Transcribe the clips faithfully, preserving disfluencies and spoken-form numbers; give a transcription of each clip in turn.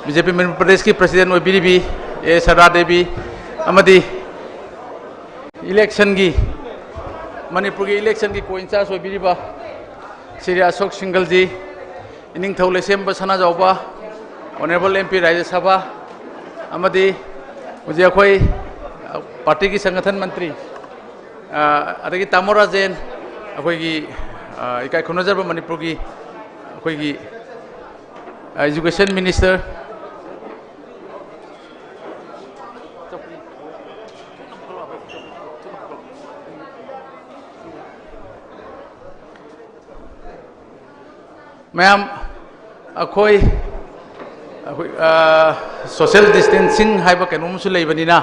B J P Manipur Pradesh ki President ꯑꯣꯏꯕꯤꯔꯤꯕꯤ A Sharda Devi ꯑꯃꯗꯤ election ꯒꯤ, ꯃꯅꯤꯄꯨꯔꯒꯤ election ꯒꯤ co-in-charge ꯑꯣꯏꯕꯤꯔꯤꯕ ꯁ꯭ꯔꯤ ꯑꯁꯣꯛ ꯁꯤꯡꯒꯜꯖꯤ, ꯏꯅꯤꯡꯊꯧ ꯂꯩꯁꯦꯝꯕ ꯁꯅꯥꯖꯥꯎꯕ, Honourable M P Rajya Sabha ꯑꯃꯗꯤ ꯍꯧꯖꯤꯛ ꯑꯩꯈꯣꯏ, ꯑ, party ꯒꯤ ꯁꯪꯒꯊꯟ ꯃꯟꯇ꯭ꯔꯤ, ꯑ, ꯑꯗꯒꯤ ꯇꯥꯃꯣ ꯔꯥꯖꯦꯟ, ꯑꯩꯈꯣꯏꯒꯤ, ꯑ, ꯏꯀꯥꯏ ꯈꯨꯝꯅꯖꯔꯕ ꯃꯅꯤꯄꯨꯔꯒꯤ ꯑꯩꯈꯣꯏꯒꯤ, ꯑ, education minister, ꯃꯌꯥꯝ, ꯑꯩꯈꯣꯏ, ꯑꯩꯈꯣꯏ, ꯑ, social distancing ꯍꯥꯏꯕ ꯀꯩꯅꯣꯝꯁꯨ ꯂꯩꯕꯅꯤꯅ,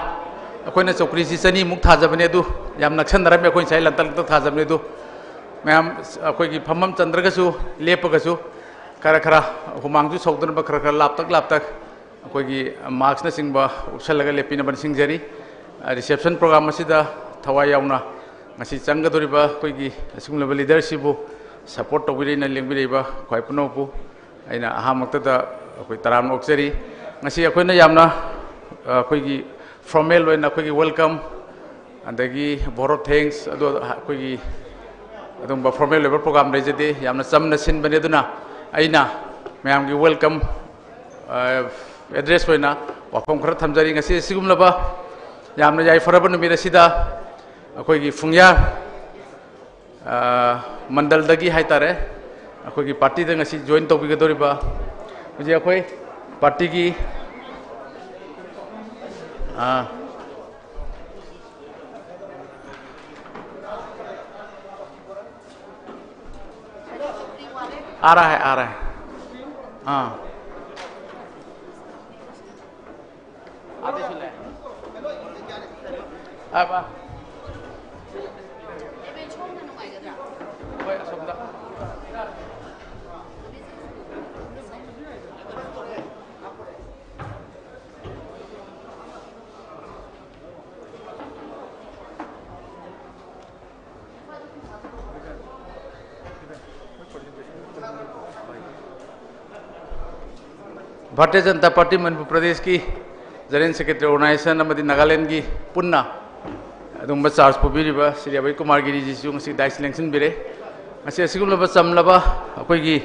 ꯑꯩꯈꯣꯏꯅ ꯆꯧꯀ꯭ꯔꯤꯁꯤ ꯆꯅꯤꯃꯨꯛ ꯊꯥꯖꯕꯅꯦ, ꯑꯗꯨ ꯌꯥꯝ ꯅꯛꯁꯟꯅꯔꯝꯃꯦ꯫ ꯑꯩꯈꯣꯏ ꯉꯁꯥꯏ ꯂꯟꯇꯛ ꯂꯟꯇꯛ ꯊꯥꯖꯕꯅꯦ꯫ ꯑꯗꯨ ꯃꯌꯥꯝ, ꯑꯩꯈꯣꯏꯒꯤ ꯐꯝꯐꯝ ꯆꯟꯗ꯭ꯔꯒꯁꯨ, ꯂꯦꯞꯄꯒꯁꯨ, ꯈꯔ ꯈꯔ ꯍꯨꯃꯥꯡꯁꯨ ꯁꯧꯗꯅꯕ ꯈꯔ ꯈꯔ ꯂꯥꯞꯇꯛ ꯂꯥꯞꯇꯛ ꯑꯩꯈꯣꯏꯒꯤ mask ꯅꯆꯤꯡꯕ ꯎꯞꯁꯜꯂꯒ ꯂꯦꯞꯄꯤꯅꯕ ꯅꯤꯡꯁꯤꯡꯖꯔꯤ꯫ ꯑ, reception program ꯑꯁꯤꯗ ꯊꯋꯥꯏ ꯌꯥꯎꯅ ꯉꯁꯤ ꯆꯪꯒꯗꯧꯔꯤꯕ ꯑꯩꯈꯣꯏꯒꯤ ꯑꯁꯤꯒꯨꯝꯂꯕ leader ꯁꯤꯕꯨ support ꯇꯧꯕꯤꯔꯛꯏꯅ ꯂꯦꯡꯕꯤꯔꯛꯏꯕ ꯈ꯭ꯋꯥꯏ ꯄꯨꯝꯅꯃꯛꯄꯨ ꯑꯩꯅ ꯑꯍꯥꯟꯕꯃꯛꯇꯗ ꯑꯩꯈꯣꯏ ꯇꯔꯥꯝꯅ ꯑꯣꯛꯆꯔꯤ꯫ ꯉꯁꯤ ꯑꯩꯈꯣꯏꯅ ꯌꯥꯝꯅ, ꯑ, ꯑꯩꯈꯣꯏꯒꯤ formal ꯑꯣꯏꯅ ꯑꯩꯈꯣꯏꯒꯤ welcome, ꯑꯗꯒꯤ vote of thanks, ꯑꯗꯨ ꯑꯩꯈꯣꯏꯒꯤ ꯑꯗꯨꯒꯨꯝꯕ formal ꯑꯣꯏꯕ program ꯂꯩꯖꯗꯦ, ꯌꯥꯝꯅ ꯆꯝꯅ ꯁꯤꯟꯕꯅꯤ꯫ ꯑꯗꯨꯅ ꯑꯩꯅ ꯃꯌꯥꯝꯒꯤ welcome, ꯑ, address ꯑꯣꯏꯅ ꯋꯥꯐꯝ ꯈꯔ ꯊꯝꯖꯔꯤ꯫ ꯉꯁꯤ ꯑꯁꯤꯒꯨꯝꯂꯕ ꯌꯥꯝꯅ ꯌꯥꯏꯐꯔꯕ ꯅꯨꯃꯤꯠ ꯑꯁꯤꯗ ꯑꯩꯈꯣꯏꯒꯤ ꯐꯨꯡꯌꯥꯔ, ꯑ, ꯃꯟꯗꯜꯗꯒꯤ ꯍꯥꯏꯇꯥꯔꯦ, ꯑꯩꯈꯣꯏꯒꯤ party ꯗ ꯉꯁꯤ join ꯇꯧꯕꯤꯒꯗꯧꯔꯤꯕ ꯍꯧꯖꯤꯛ ꯑꯩꯈꯣꯏ party ꯒꯤ, ꯑ, आ रहा है, आ रहा है। हाँ। आते सुन ले। अब आ। ꯍꯣꯏ, ꯑꯁꯣꯝꯗ꯫ Bharatiya Janata Party Manipur Pradesh ꯀꯤ General Secretary Organization ꯑꯃꯗꯤ ꯅꯥꯒꯥꯂꯦꯟꯒꯤ ꯄꯨꯟꯅ ꯑꯗꯨꯒꯨꯝꯕ charge ꯄꯨꯕꯤꯔꯤꯕ ꯁ꯭ꯔꯤ ꯑꯚꯌ ꯀꯨꯃꯥꯔ ꯒꯤꯔꯤꯖꯤꯁꯨ ꯉꯁꯤ dais ꯂꯦꯡꯁꯤꯟꯕꯤꯔꯦ꯫ ꯉꯁꯤ ꯑꯁꯤꯒꯨꯝꯂꯕ ꯆꯝꯂꯕ ꯑꯩꯈꯣꯏꯒꯤ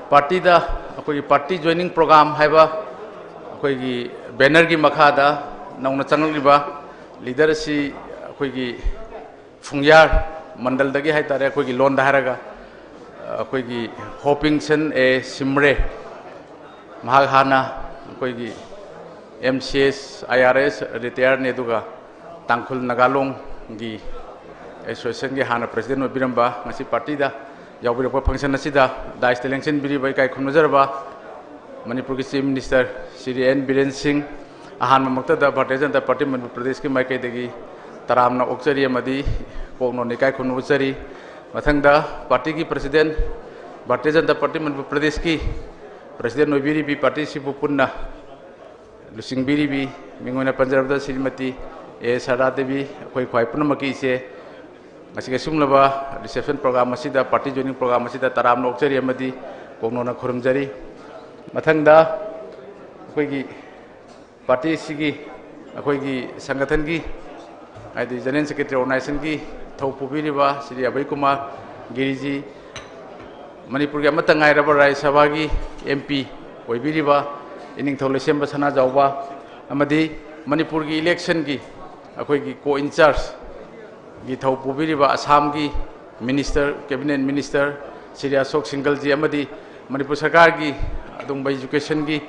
party ꯗ, ꯑꯩꯈꯣꯏꯒꯤ party joining program ꯍꯥꯏꯕ ꯑꯩꯈꯣꯏꯒꯤ banner ꯒꯤ ꯃꯈꯥꯗ ꯅꯧꯅ ꯆꯪꯂꯛꯂꯤꯕ leader ꯑꯁꯤ ꯑꯩꯈꯣꯏꯒꯤ ꯐꯨꯡꯌꯥꯔ ꯃꯟꯗꯜꯗꯒꯤ ꯍꯥꯏꯇꯥꯔꯦ, ꯑꯩꯈꯣꯏꯒꯤ ꯂꯣꯟꯗ ꯍꯥꯏꯔꯒ, ꯑ, ꯑꯩꯈꯣꯏꯒꯤ ꯍꯣꯄꯤꯡꯁꯟ ꯑꯦ ꯁꯤꯝꯔꯦ, ꯃꯍꯥꯛ ꯍꯥꯟꯅ ꯑꯩꯈꯣꯏꯒꯤ M C S, I R S retire ꯅꯤ, ꯑꯗꯨꯒ ꯇꯥꯡꯈꯨꯜ ꯅꯥꯒꯥ ꯂꯣꯟꯒꯤ association ꯒꯤ ꯍꯥꯟꯅ president ꯑꯣꯏꯕꯤꯔꯝꯕ, ꯉꯁꯤ party ꯗ ꯌꯥꯎꯕꯤꯔꯛꯄ function ꯑꯁꯤꯗ dais ꯇ ꯂꯦꯡꯁꯤꯟꯕꯤꯔꯤꯕ ꯏꯀꯥꯏ ꯈꯨꯝꯅꯖꯔꯕ ꯃꯅꯤꯄꯨꯔꯒꯤ Chief Minister ꯁ꯭ꯔꯤ N ꯕꯤꯔꯦꯟ ꯁꯤꯡ, ꯑꯍꯥꯟꯕꯃꯛꯇꯗ ꯚꯥꯔꯇꯤꯌ ꯖꯅꯇꯥ ꯄꯥꯔꯇꯤ ꯃꯅꯤꯄꯨꯔ ꯄ꯭ꯔꯗꯦꯁꯀꯤ ꯃꯥꯏꯀꯩꯗꯒꯤ ꯇꯔꯥꯝꯅ ꯑꯣꯛꯆꯔꯤ ꯑꯃꯗꯤ ꯀꯣꯛꯅꯣꯟꯅ ꯏꯀꯥꯏ ꯈꯨꯝꯅ ꯎꯠꯆꯔꯤ꯫ ꯃꯊꯪꯗ party ꯒꯤ president, ꯚꯥꯔꯇꯤꯌ ꯖꯅꯇꯥ ꯄꯥꯔꯇꯤ ꯃꯅꯤꯄꯨꯔ ꯄ꯭ꯔꯗꯦꯁꯀꯤ president ꯑꯣꯏꯕꯤꯔꯤꯕꯤ party ꯁꯤꯕꯨ ꯄꯨꯟꯅ ꯂꯨꯆꯤꯡꯕꯤꯔꯤꯕꯤ, ꯃꯤꯡ ꯑꯣꯏꯅ ꯄꯟꯖꯔꯕꯗ ꯁ꯭ꯔꯤꯃꯇꯤ ꯑꯦ ꯁꯔꯗꯥ ꯗꯦꯕꯤ, ꯑꯩꯈꯣꯏ ꯈ꯭ꯋꯥꯏ ꯄꯨꯝꯅꯃꯛꯀꯤ ꯏꯆꯦ, ꯉꯁꯤꯒꯤ ꯑꯁꯤꯒꯨꯝꯂꯕ reception program ꯑꯁꯤꯗ, party joining program ꯑꯁꯤꯗ ꯇꯔꯥꯝꯅ ꯑꯣꯛꯆꯔꯤ ꯑꯃꯗꯤ ꯀꯣꯛꯅꯣꯟꯅ ꯈꯨꯔꯨꯝꯖꯔꯤ꯫ ꯃꯊꯪꯗ ꯑꯩꯈꯣꯏꯒꯤ party ꯑꯁꯤꯒꯤ, ꯑꯩꯈꯣꯏꯒꯤ ꯁꯪꯒꯊꯟꯒꯤ, ꯍꯥꯏꯗꯤ General Secretary Organization ꯒꯤ ꯊꯧ ꯄꯨꯕꯤꯔꯤꯕ ꯁ꯭ꯔꯤ ꯑꯚꯌ ꯀꯨꯃꯥꯔ ꯒꯤꯔꯤꯖꯤ, ꯃꯅꯤꯄꯨꯔꯒꯤ ꯑꯃꯠꯇ ꯉꯥꯏꯔꯕ ꯔꯥꯖ꯭ꯌ ꯁꯚꯥꯒꯤ M P ꯑꯣꯏꯕꯤꯔꯤꯕ ꯏꯅꯤꯡꯊꯧ ꯂꯩꯁꯦꯝꯕ ꯁꯅꯥꯖꯥꯎꯕ ꯑꯃꯗꯤ ꯃꯅꯤꯄꯨꯔꯒꯤ election ꯒꯤ ꯑꯩꯈꯣꯏꯒꯤ co-in-charge ꯒꯤ ꯊꯧ ꯄꯨꯕꯤꯔꯤꯕ ꯑꯁꯥꯝꯒꯤ minister, cabinet minister ꯁ꯭ꯔꯤ ꯑꯁꯣꯛ ꯁꯤꯡꯒꯜꯖꯤ ꯑꯃꯗꯤ ꯃꯅꯤꯄꯨꯔ ꯁꯔꯀꯥꯔꯒꯤ ꯑꯗꯨꯒꯨꯝꯕ education ꯒꯤ,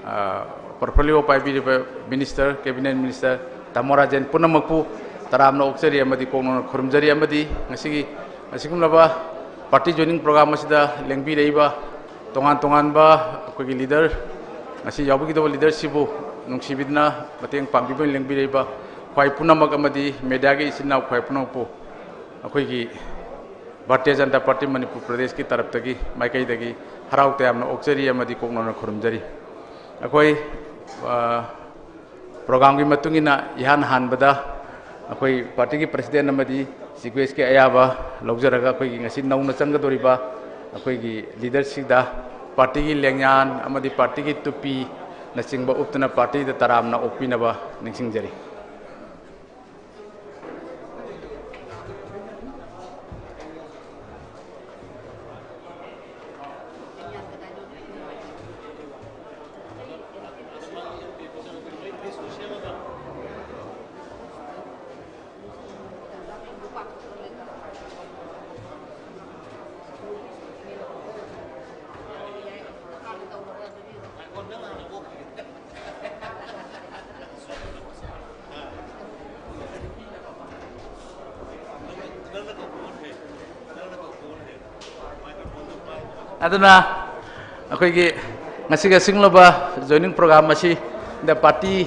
ꯑ, portfolio ꯄꯥꯏꯕꯤꯔꯤꯕ minister, cabinet minister ꯇꯥꯃꯣ ꯔꯥꯖꯦꯟ ꯄꯨꯝꯅꯃꯛꯄꯨ ꯇꯔꯥꯝꯅ ꯑꯣꯛꯆꯔꯤ ꯑꯃꯗꯤ ꯀꯣꯛꯅꯣꯟꯅ ꯈꯨꯔꯨꯝꯖꯔꯤ ꯑꯃꯗꯤ ꯉꯁꯤꯒꯤ ꯑꯁꯤꯒꯨꯝꯂꯕ party joining program ꯑꯁꯤꯗ ꯂꯦꯡꯕꯤꯔꯛꯏꯕ ꯇꯣꯉꯥꯟ ꯇꯣꯉꯥꯟꯕ ꯑꯩꯈꯣꯏꯒꯤ leader, ꯉꯁꯤ ꯌꯥꯎꯕꯤꯒꯗꯧꯕ leader ꯁꯤꯕꯨ ꯅꯨꯡꯁꯤꯕꯤꯗꯨꯅ ꯃꯇꯦꯡ ꯄꯥꯡꯕꯤꯕ ꯂꯦꯡꯕꯤꯔꯛꯏꯕ ꯈ꯭ꯋꯥꯏ ꯄꯨꯝꯅꯃꯛ ꯑꯃꯗꯤ media ꯒꯤ ꯏꯆꯤꯟ ꯏꯅꯥꯎ ꯈ꯭ꯋꯥꯏ ꯄꯨꯝꯅꯃꯛꯄꯨ ꯑꯩꯈꯣꯏꯒꯤ ꯚꯥꯔꯇꯤꯌ ꯖꯅꯇꯥ ꯄꯥꯔꯇꯤ ꯃꯅꯤꯄꯨꯔ ꯄ꯭ꯔꯗꯦꯁꯀꯤ ꯇꯔꯞꯇꯒꯤ, ꯃꯥꯏꯀꯩꯗꯒꯤ ꯍꯔꯥꯎ ꯇꯌꯥꯝꯅ ꯑꯣꯛꯆꯔꯤ ꯑꯃꯗꯤ ꯀꯣꯛꯅꯣꯟꯅ ꯈꯨꯔꯨꯝꯖꯔꯤ꯫ ꯑꯩꯈꯣꯏ, ꯑ, program ꯒꯤ ꯃꯇꯨꯡ ꯏꯟꯅ ꯏꯍꯥꯟ ꯍꯥꯟꯕꯗ ꯑꯩꯈꯣꯏ party ꯒꯤ president ꯑꯃꯗꯤ Chief Guest ꯀꯤ ꯑꯌꯥꯕ ꯂꯧꯖꯔꯒ ꯑꯩꯈꯣꯏꯒꯤ ꯉꯁꯤ ꯅꯧꯅ ꯆꯪꯒꯗꯧꯔꯤꯕ ꯑꯩꯈꯣꯏꯒꯤ leader ꯁꯤꯗ party ꯒꯤ ꯂꯦꯡꯌꯥꯟ ꯑꯃꯗꯤ party ꯒꯤ ꯇꯨꯄꯤ nachingva uptana party da taramna okpinava ningshingjari. ꯑꯗꯨꯅ ꯑꯩꯈꯣꯏꯒꯤ ꯉꯁꯤꯒꯤ ꯑꯁꯤꯒꯨꯝꯂꯕ joining program ꯑꯁꯤꯗ party,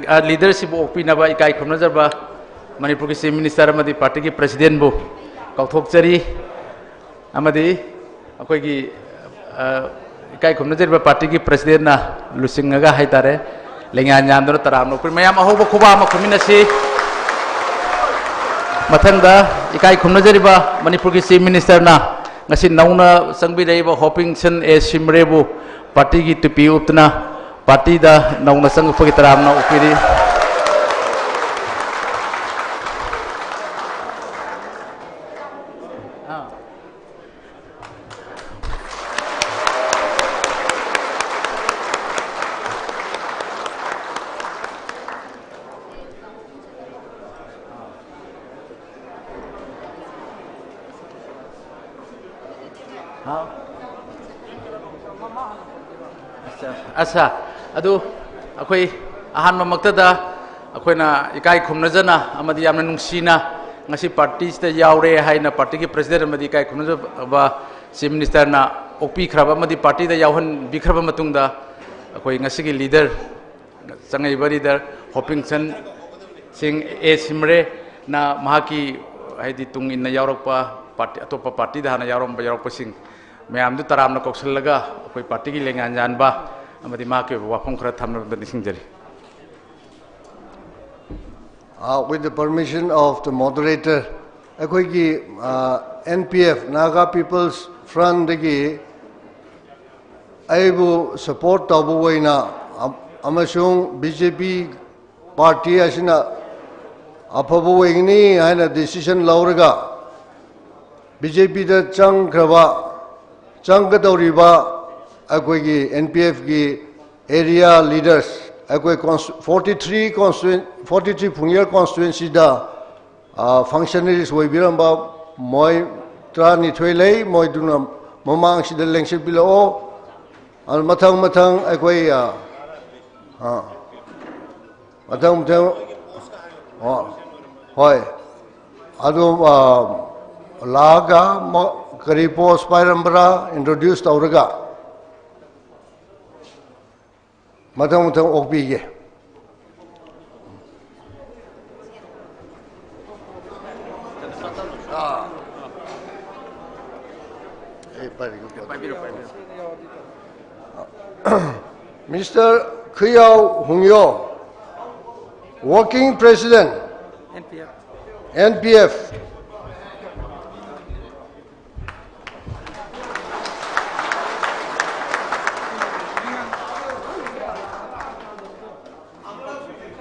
ꯑ, leadership ꯑꯣꯛꯄꯤꯅꯕ ꯏꯀꯥꯏ ꯈꯨꯝꯅꯖꯕ ꯃꯅꯤꯄꯨꯔꯒꯤ Chief Minister ꯑꯃꯗꯤ partyꯒꯤ presidentꯕꯨ ꯀꯧꯊꯣꯛꯆꯔꯤ꯫ ꯑꯃꯗꯤ ꯑꯩꯈꯣꯏꯒꯤ, ꯑ, ꯏꯀꯥꯏ ꯈꯨꯝꯅꯖꯔꯤꯕ partyꯒꯤ presidentꯅ ꯂꯨꯆꯤꯡꯉꯒ ꯍꯥꯏꯇꯥꯔꯦ, ꯂꯦꯡꯌꯥꯟ ꯌꯥꯟꯗꯨꯅ ꯇꯔꯥꯝꯅ ꯑꯣꯛꯄꯤꯔꯤ꯫ ꯃꯌꯥꯝ ꯑꯍꯧꯕ ꯈꯨꯕꯥꯛ ꯑꯃ ꯈꯨꯝꯃꯤꯟꯅꯁꯤ꯫ ꯃꯊꯪꯗ ꯏꯀꯥꯏ ꯈꯨꯝꯅꯖꯔꯤꯕ ꯃꯅꯤꯄꯨꯔꯒꯤ Chief Ministerꯅ ꯉꯁꯤ ꯅꯧꯅ ꯆꯪꯕꯤꯔꯛꯏꯕ ꯍꯣꯄꯤꯡꯁꯟ ꯑꯦ ꯁꯤꯝꯔꯦꯕꯨ partyꯒꯤ ꯇꯨꯄꯤ ꯎꯞꯇꯨꯅ partyꯗ ꯅꯧꯅ ꯆꯪꯂꯛꯄꯒꯤ ꯇꯔꯥꯝꯅ ꯑꯣꯛꯄꯤꯔꯤ꯫ ꯑꯥ꯫ ꯍꯥꯎ꯫ ꯑꯠꯆꯥ, ꯑꯠꯆꯥ꯫ ꯑꯗꯨ ꯑꯩꯈꯣꯏ ꯑꯍꯥꯟꯕꯃꯛꯇꯗ ꯑꯩꯈꯣꯏꯅ ꯏꯀꯥꯏ ꯈꯨꯝꯅꯖꯅ ꯑꯃꯗꯤ ꯌꯥꯝꯅ ꯅꯨꯡꯁꯤꯅ ꯉꯁꯤ partyꯁꯤꯗ ꯌꯥꯎꯔꯦ ꯍꯥꯏꯅ partyꯒꯤ president ꯑꯃꯗꯤ ꯏꯀꯥꯏ ꯈꯨꯝꯅꯖꯕ Chief Ministerꯅ ꯑꯣꯛꯄꯤꯈ꯭ꯔꯕ ꯑꯃꯗꯤ partyꯗ ꯌꯥꯎꯍꯟꯕꯤꯈ꯭ꯔꯕ ꯃꯇꯨꯡꯗ, ꯑꯩꯈꯣꯏ ꯉꯁꯤꯒꯤ leader, ꯆꯪꯉꯛꯏꯕ leader ꯍꯣꯄꯤꯡꯁꯟ ꯁꯤꯡ ꯑꯦ ꯁꯤꯝꯔꯦꯅ ꯃꯍꯥꯛꯀꯤ, ꯍꯥꯏꯗꯤ, ꯇꯨꯡ ꯏꯟꯅ ꯌꯥꯎꯔꯛꯄ party, ꯑꯇꯣꯞꯄ partyꯗ ꯍꯥꯟꯅ ꯌꯥꯎꯔꯝꯕ ꯌꯥꯎꯔꯛꯄꯁꯤꯡ ꯃꯌꯥꯝꯗꯨ ꯇꯔꯥꯝꯅ ꯀꯧꯁꯤꯜꯂꯒ ꯑꯩꯈꯣꯏ partyꯒꯤ ꯂꯦꯡꯌꯥꯟ ꯌꯥꯟꯕ ꯑꯃꯗꯤ ꯃꯍꯥꯛꯀꯤ ꯑꯣꯏꯕ ꯋꯥꯐꯝ ꯈꯔ ꯊꯝꯅꯕ ꯅꯤꯡꯁꯤꯡꯖꯔꯤ꯫ Uh, with the permission of the moderator, ꯑꯩꯈꯣꯏꯒꯤ, uh, N P F, Naga People's Frontꯗꯒꯤ ꯑꯩꯕꯨ support ꯇꯧꯕ ꯑꯣꯏꯅ, ꯑꯝ-, ꯑꯃꯁꯨꯡ B J P party ꯑꯁꯤꯅ ꯑꯐꯕ ꯑꯣꯏꯒꯅꯤ ꯍꯥꯏꯅ decision ꯂꯧꯔꯒ B J Pꯗ ꯆꯪꯈ꯭ꯔꯕ, ꯆꯪꯒꯗꯧꯔꯤꯕ ꯑꯩꯈꯣꯏꯒꯤ N P Fꯒꯤ area leaders, ꯑꯩꯈꯣꯏ const-, forty-three constituen-, forty-three ꯐꯨꯡꯌꯔ constituencyꯗ, ꯑ, functionaries ꯑꯣꯏꯕꯤꯔꯝꯕ ꯃꯣꯏ ꯇꯔꯥꯅꯤꯊꯣꯏ ꯂꯩ, ꯃꯣꯏꯗꯨꯅ ꯃꯃꯥꯡꯁꯤꯗ ꯂꯦꯡꯁꯤꯟꯕꯤꯔꯛꯑꯣ꯫ ꯑꯗꯨ ꯃꯊꯪ ꯃꯊꯪ ꯑꯩꯈꯣꯏ, ꯑ, ꯑ, ꯃꯊꯪ ꯃꯊꯪ, ꯑ, ꯍꯣꯏ꯫ ꯑꯗꯨ, ꯑ, ꯂꯥꯛꯑꯒ ꯃ-, ꯀꯔꯤ post ꯄꯥꯏꯔꯝꯕ꯭ꯔꯥ introduce ꯇꯧꯔꯒ ꯃꯊꯪ ꯃꯊꯪ ꯑꯣꯛꯄꯤꯒꯦ꯫ ꯑꯥ꯫ ꯑꯦ, ꯄꯥꯏꯔꯒꯦ꯫ ꯄꯥꯏꯕꯤꯔꯣ, ꯄꯥꯏꯕꯤꯔꯣ꯫ Mister ꯈꯨꯌꯥꯎ ꯍꯨꯡꯌꯣ, Working President, N P F꯫ N P F꯫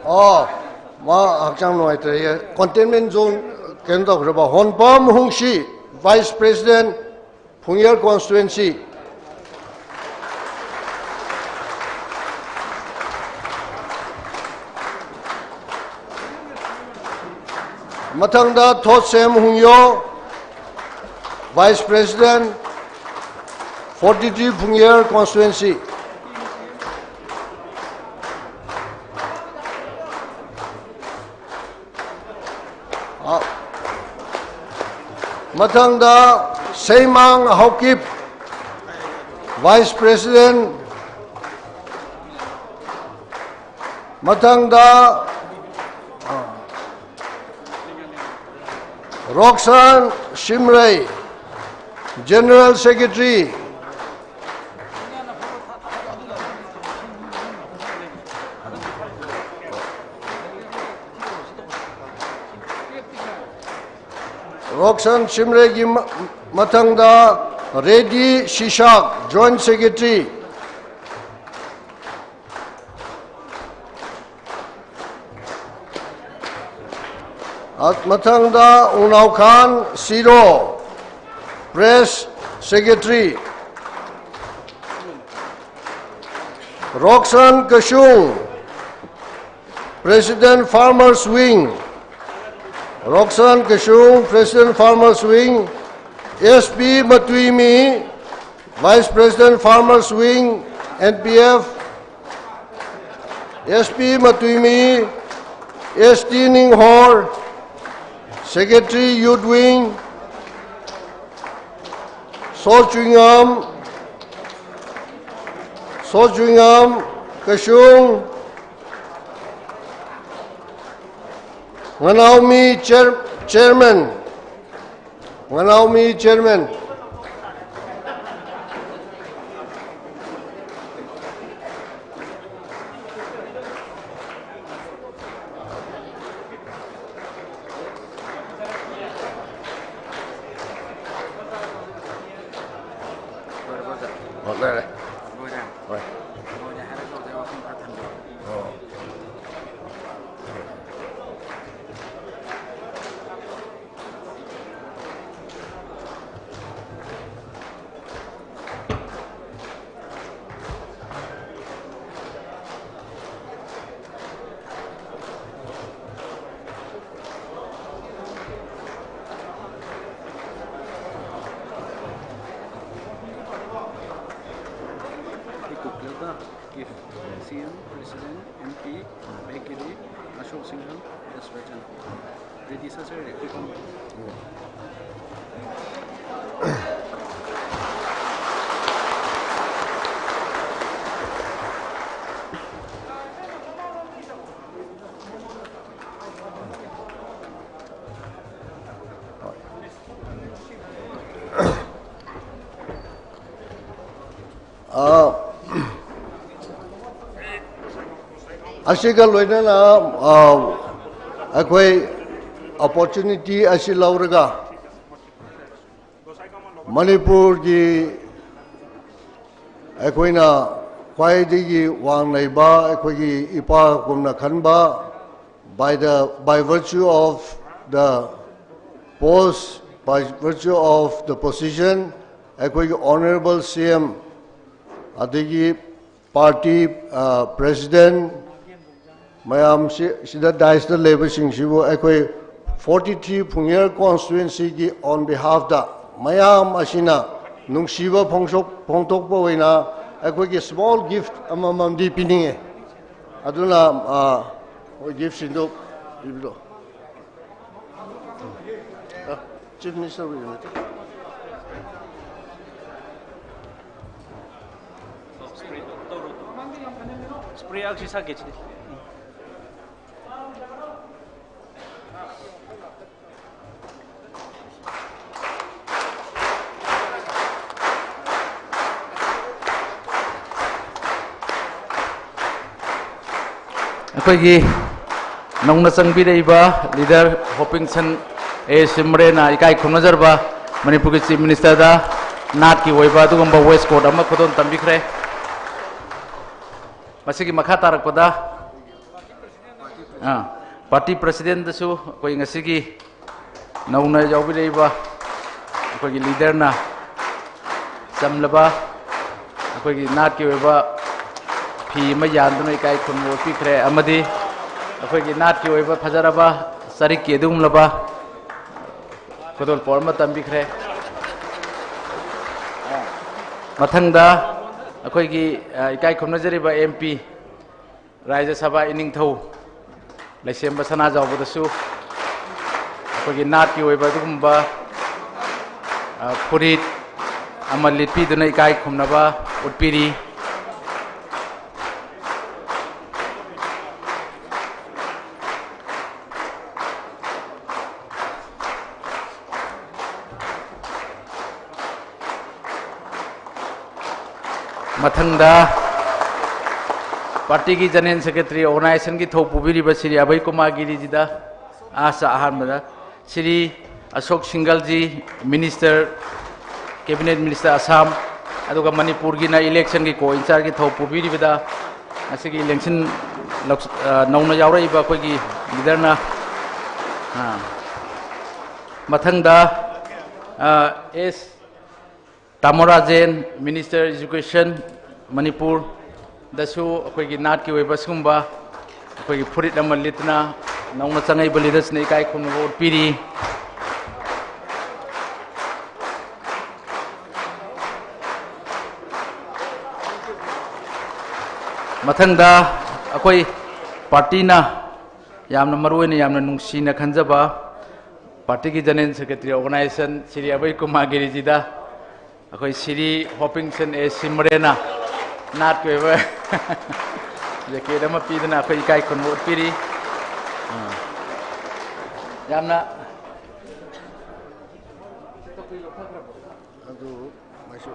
ꯑꯣ, ꯃꯥ ꯍꯛꯆꯥꯡ ꯅꯨꯡꯉꯥꯏꯇ꯭ꯔꯦ꯫ Containment zone ꯀꯩꯅꯣ ꯇꯧꯈ꯭ꯔꯕ꯫ ꯍꯣꯟꯄꯥꯝ ꯍꯨꯡꯁꯤ, Vice President, ꯐꯨꯡꯌꯔ constituency꯫ ꯃꯊꯪꯗ ꯊꯣꯠꯁꯦꯝ ꯍꯨꯡꯌꯣ, Vice President, forty-three ꯐꯨꯡꯌꯔ constituency꯫ ꯑ, ꯃꯊꯪꯗ ꯁꯩꯃꯥꯡ ꯍꯥꯎꯀꯤꯞ, Vice President꯫ ꯃꯊꯪꯗ, ꯑ, ꯔꯣꯛꯁꯥꯟ ꯁꯤꯝꯔꯩ, General Secretary꯫ ꯔꯣꯛꯁꯟ ꯁꯤꯝꯔꯦꯒꯤ ꯃ-, ꯃꯊꯪꯗ ꯔꯦꯗꯤ ꯁꯤꯁꯥꯛ, Joint Secretary꯫ At mathangda Wungnaokhan Siro, Press Secretary. Roksan Kashung, President Farmers Wing. Roksan Kashung, President Farmers Wing. S P Matuimi, Vice President Farmers Wing, N P F. S P Matuimi, S T Ninghor, Secretary Youth Wing. Sochuingam, Sochuingam Kashung, Nganaomi Chair-, Chairman, Nganaomi Chairman. Gift, C M, President, M P, Baikili, Ashok Singhal, S Rajan. Ready, sir, sir, ready. Ah, ashiga loinana, ah, ꯑꯩꯈꯣꯏ opportunity ꯑꯁꯤ ꯂꯧꯔꯒ ꯃꯅꯤꯄꯨꯔꯒꯤ ꯑꯩꯈꯣꯏꯅ ꯈ꯭ꯋꯥꯏꯗꯒꯤ ꯋꯥꯡ ꯂꯩꯕ ꯑꯩꯈꯣꯏꯒꯤ ꯏꯄꯥ ꯀꯨꯝꯅ ꯈꯟꯕ, by the, by virtue of the post, by virtue of the position, ꯑꯩꯈꯣꯏꯒꯤ Honourable C M ꯑꯗꯒꯤ party, uh, president ꯃꯌꯥꯝꯁꯤ, ꯁꯤꯗ dais ꯇ ꯂꯩꯕꯁꯤꯡꯁꯤꯕꯨ ꯑꯩꯈꯣꯏ forty-three Phungyar constituency ꯒꯤ on behalf ꯇ ꯃꯌꯥꯝ ꯑꯁꯤꯅ ꯅꯨꯡꯁꯤꯕ ꯐꯣꯡꯁꯣꯛ-, ꯐꯣꯡꯗꯣꯛꯄ ꯑꯣꯏꯅ ꯑꯩꯈꯣꯏꯒꯤ small gift ꯑꯃꯃꯝꯗꯤ ꯄꯤꯅꯤꯡꯉꯦ꯫ ꯑꯗꯨꯅ, ꯑ, ꯍꯣꯏ, gift ꯁꯤꯡꯗꯨ ꯄꯤꯕꯤꯔꯣ꯫ ꯑ, Chief Minister ꯕꯨ ꯌꯦꯡꯉꯨ꯫ Spray ꯑꯁꯤ ꯁꯥꯒꯦ ꯁꯤꯗꯤ꯫ ꯑꯩꯈꯣꯏꯒꯤ ꯅꯧꯅ ꯆꯪꯕꯤꯔꯛꯏꯕ leader ꯍꯣꯄꯤꯡꯁꯟ ꯑꯦ ꯁꯤꯝꯔꯦꯅ ꯏꯀꯥꯏ ꯈꯨꯝꯅꯖꯔꯕ ꯃꯅꯤꯄꯨꯔꯒꯤ Chief Minister ꯗ ꯅꯥꯠꯀꯤ ꯑꯣꯏꯕ ꯑꯗꯨꯒꯨꯝꯕ waistcoat ꯑꯃ ꯈꯨꯗꯣꯜ ꯇꯝꯕꯤꯈ꯭ꯔꯦ꯫ ꯃꯁꯤꯒꯤ ꯃꯈꯥ ꯇꯥꯔꯛꯄꯗ ꯑꯥ, party president ꯗꯁꯨ ꯑꯩꯈꯣꯏ ꯉꯁꯤꯒꯤ ꯅꯧꯅ ꯌꯥꯎꯕꯤꯔꯛꯏꯕ ꯑꯩꯈꯣꯏꯒꯤ leader ꯅ ꯆꯝꯂꯕ ꯑꯩꯈꯣꯏꯒꯤ ꯅꯥꯠꯀꯤ ꯑꯣꯏꯕ ꯐꯤ ꯑꯃ ꯌꯥꯟꯗꯨꯅ ꯏꯀꯥꯏ ꯈꯨꯝꯅꯕ ꯎꯠꯄꯤꯈ꯭ꯔꯦ, ꯑꯃꯗꯤ ꯑꯩꯈꯣꯏꯒꯤ ꯅꯥꯠꯀꯤ ꯑꯣꯏꯕ ꯐꯖꯔꯕ ꯆꯔꯤꯛꯀꯤ ꯑꯗꯨꯒꯨꯝꯂꯕ ꯈꯨꯗꯣꯜꯄꯣꯠ ꯑꯃ ꯇꯝꯕꯤꯈ꯭ꯔꯦ꯫ ꯃꯊꯪꯗ ꯑꯩꯈꯣꯏꯒꯤ, ꯑ, ꯏꯀꯥꯏ ꯈꯨꯝꯅꯖꯔꯤꯕ M P, ꯔꯥꯖ꯭ꯌ ꯁꯚꯥ ꯏꯅꯤꯡꯊꯧ ꯂꯩꯁꯦꯝꯕ ꯁꯅꯥꯖꯥꯎꯕꯗꯁꯨ ꯑꯩꯈꯣꯏꯒꯤ ꯅꯥꯠꯀꯤ ꯑꯣꯏꯕ ꯑꯗꯨꯒꯨꯝꯕ, ꯑ, ꯐꯨꯔꯤꯠ ꯑꯃ ꯂꯤꯠꯄꯤꯗꯨꯅ ꯏꯀꯥꯏ ꯈꯨꯝꯅꯕ ꯎꯠꯄꯤꯔꯤ꯫ ꯃꯊꯪꯗ party ꯒꯤ General Secretary, organization ꯒꯤ ꯊꯧ ꯄꯨꯕꯤꯔꯤꯕ ꯁ꯭ꯔꯤ ꯑꯚꯌ ꯀꯨꯃꯥꯔ ꯒꯤꯔꯤꯖꯤꯗ ꯑꯥꯁꯥ ꯑꯍꯥꯟꯕꯗ, Shri Ashok Singhal ji, Minister, Cabinet Minister Assam, ꯑꯗꯨꯒ ꯃꯅꯤꯄꯨꯔꯒꯤꯅ election ꯒꯤ co-in-charge ꯒꯤ ꯊꯧ ꯄꯨꯕꯤꯔꯤꯕꯗ, ꯉꯁꯤꯒꯤ election ꯂꯧ-, ꯑ, ꯅꯧꯅ ꯌꯥꯎꯔꯛꯏꯕ ꯑꯩꯈꯣꯏꯒꯤ leader ꯅ Ah. Mathangda, ah, S Tamarajan, Minister Education, Manipur, dasu ꯑꯩꯈꯣꯏꯒꯤ ꯅꯥꯠꯀꯤ ꯑꯣꯏꯕ ꯁꯤꯒꯨꯝꯕ ꯑꯩꯈꯣꯏꯒꯤ ꯐꯨꯔꯤꯠ ꯑꯃ ꯂꯤꯠꯇꯨꯅ ꯅꯧꯅ ꯆꯪꯉꯛꯏꯕ leaders ꯅ ꯏꯀꯥꯏ ꯈꯨꯝꯅꯕ ꯎꯠꯄꯤꯔꯤ꯫ ꯃꯊꯪꯗ ꯑꯩꯈꯣꯏ party ꯅ ꯌꯥꯝꯅ ꯃꯔꯨ ꯑꯣꯏꯅ ꯌꯥꯝꯅ ꯅꯨꯡꯁꯤꯅ ꯈꯟꯖꯕ party ꯒꯤ General Secretary Organization ꯁ꯭ꯔꯤ ꯑꯚꯌ ꯀꯨꯃꯥꯔ ꯒꯤꯔꯤꯖꯤꯗ ꯑꯩꯈꯣꯏ ꯁ꯭ꯔꯤ ꯍꯣꯄꯤꯡꯁꯟ ꯑꯦ ꯁꯤꯃꯔꯦꯅ ꯅꯥꯠꯀꯤ ꯑꯣꯏꯕ jacket ꯑꯃ ꯄꯤꯗꯨꯅ ꯑꯩꯈꯣꯏ ꯏꯀꯥꯏ ꯈꯨꯝꯅꯕ ꯎꯠꯄꯤꯔꯤ꯫ ꯑꯥ꯫ ꯌꯥꯝꯅ ꯑꯗꯨ ꯃꯩꯁꯨ꯫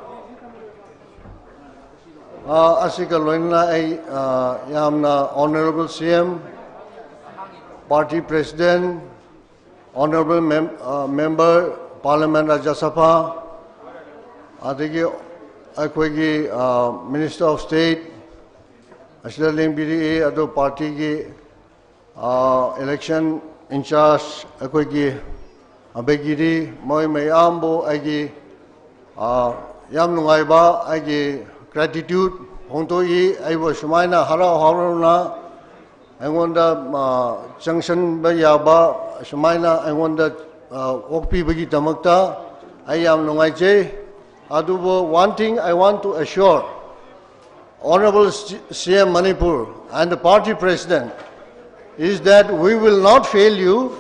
ꯑꯥ, ꯑꯁꯤꯒ ꯂꯣꯏꯅꯅ ꯑꯩ, ꯑꯥ, ꯌꯥꯝꯅ Honourable C M, Party President, Honourable Mem-, ꯑꯥ, Member Parliament Rajya Sabha, ꯑꯗꯒꯤ ꯑꯩꯈꯣꯏꯒꯤ, ꯑꯥ, Minister of State, ꯑꯁꯤꯗ ꯂꯦꯡꯕꯤꯔꯛꯏ, ꯑꯗꯨ party ꯒꯤ ꯑꯥ, election in charge ꯑꯩꯈꯣꯏꯒꯤ ꯑꯚꯌ ꯒꯤꯔꯤ, ꯃꯣꯏ ꯃꯌꯥꯝꯕꯨ ꯑꯩꯒꯤ, ꯑꯥ, ꯌꯥꯝ ꯅꯨꯡꯉꯥꯏꯕ ꯑꯩꯒꯤ gratitude ꯐꯣꯡꯗꯣꯛꯏ꯫ ꯑꯩꯕꯨ ꯁꯨꯃꯥꯏꯅ ꯍꯔꯥꯎ ꯍꯔꯥꯎꯅ ꯑꯩꯉꯣꯟꯗ, ꯑꯥ, ꯆꯪꯁꯟꯕ ꯌꯥꯕ, ꯁꯨꯃꯥꯏꯅ ꯑꯩꯉꯣꯟꯗ, ꯑꯥ, ꯑꯣꯛꯄꯤꯕꯒꯤꯗꯃꯛꯇ ꯑꯩ ꯌꯥꯝ ꯅꯨꯡꯉꯥꯏꯖꯩ꯫ ꯑꯗꯨꯕꯨ one thing I want to assure Honourable C-, C M Manipur and the party president is that we will not fail you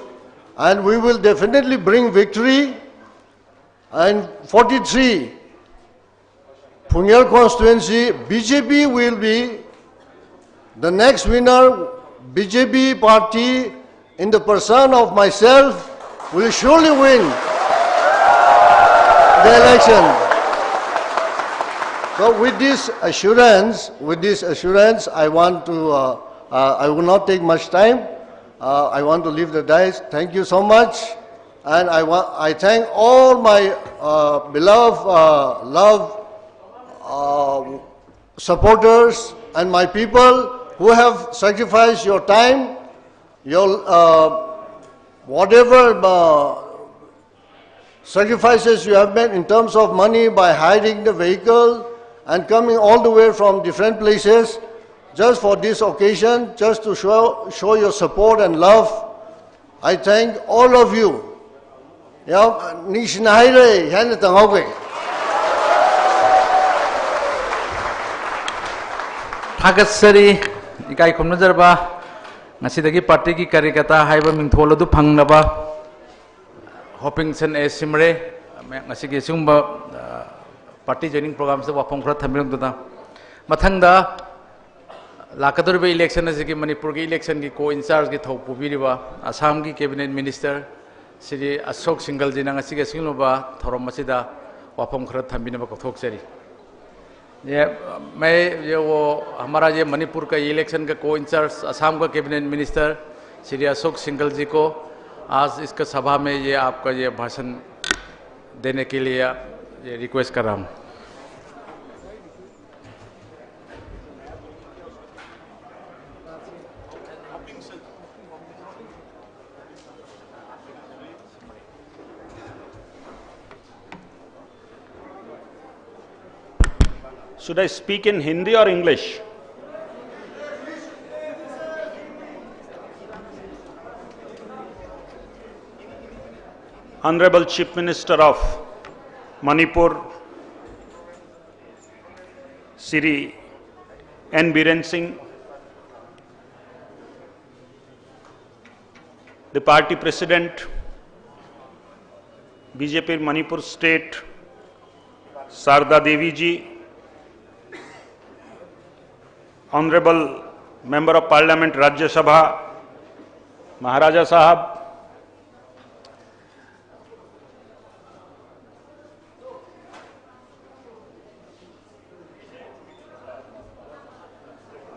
and we will definitely bring victory. And forty-three Phungel constituency, B J P will be the next winner. B J P party in the person of myself, will surely win the election. So with this assurance, with this assurance, I want to, uh, uh, I will not take much time. Uh, I want to leave the dais. Thank you so much. And I wa-, I thank all my, uh, beloved, uh, love, uh, supporters and my people who have sacrificed your time, your, uh, whatever, uh, sacrifices you have made in terms of money by hiring the vehicle and coming all the way from different places just for this occasion, just to show, show your support and love. I thank all of you. ꯌꯥꯝ ꯅꯨꯡꯁꯤꯅ ꯍꯥꯏꯔꯦ, ꯍꯦꯟꯅ ꯇꯪꯍꯧꯒꯦ꯫ ꯊꯥꯒꯠꯆꯔꯤ, ꯏꯀꯥꯏ ꯈꯨꯝꯅꯖꯔꯕ, ꯉꯁꯤꯗꯒꯤ party ꯒꯤ ꯀꯥꯔꯌꯀꯔꯇꯥ ꯍꯥꯏꯕ ꯃꯤꯡꯊꯣꯜ ꯑꯗꯨ ꯐꯪꯅꯕ, ꯍꯣꯄꯤꯡꯁꯟ ꯑꯦ ꯁꯤꯃꯔꯦ, ꯉꯁꯤꯒꯤ ꯑꯁꯤꯒꯨꯝꯕ, ꯑ, party joining program ꯁꯤꯗ ꯋꯥꯐꯝ ꯈꯔ ꯊꯝꯕꯤꯔꯝꯗꯨꯅ, ꯃꯊꯪꯗ ꯂꯥꯛꯀꯗꯧꯔꯤꯕ election ꯑꯁꯤꯒꯤ ꯃꯅꯤꯄꯨꯔꯒꯤ election ꯒꯤ co-in charge ꯒꯤ ꯊꯧ ꯄꯨꯕꯤꯔꯤꯕ ꯑꯁꯥꯝꯒꯤ cabinet minister ꯁ꯭ꯔꯤ ꯑꯁꯣꯛ ꯁꯤꯡꯒꯜꯖꯤꯅ ꯉꯁꯤꯒꯤ ꯑꯁꯤꯒꯨꯝꯂꯕ ꯊꯧꯔꯝ ꯑꯁꯤꯗ ꯋꯥꯐꯝ ꯈꯔ ꯊꯝꯕꯤꯅꯕ ꯀꯧꯊꯣꯛꯆꯔꯤ꯫ ये, मैं, ये वो, हमारा ये मणिपुर का election का co-in charge, असम का cabinet minister श्री अशोक सिंघल जी को आज इसका सभा में ये आपका ये भाषण देने के लिए ये request कर रहा हूँ। Should I speak in Hindi or English? Honorable Chief Minister of Manipur, Shri N Biren Singh, the party president, B J P Manipur State, Sarda Devi ji, Honorable Member of Parliament, Rajya Sabha, Maharaja Sahab,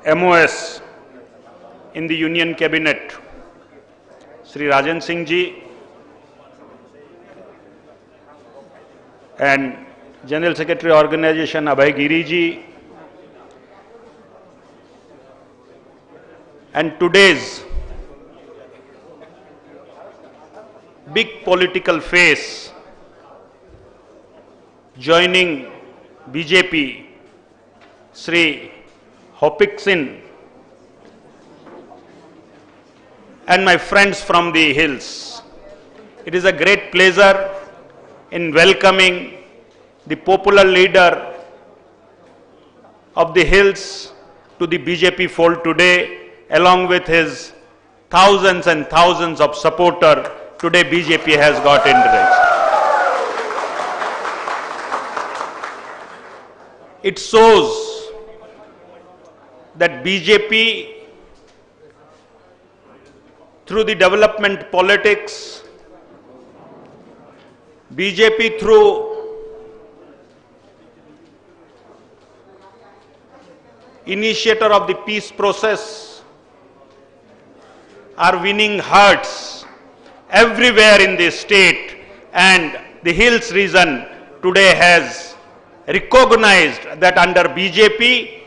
M O S in the Union Cabinet, Shri Rajan Singh ji, and General Secretary Organization Abhay Giri ji, and today's big political face joining B J P, Shri Hopik Sin, and my friends from the hills. It is a great pleasure in welcoming the popular leader of the hills to the B J P fold today, along with his thousands and thousands of supporter. Today B J P has got enraged. It shows that B J P, through the development politics, B J P through initiator of the peace process, are winning hearts everywhere in the state, and the hills region today has recognized that under B J P,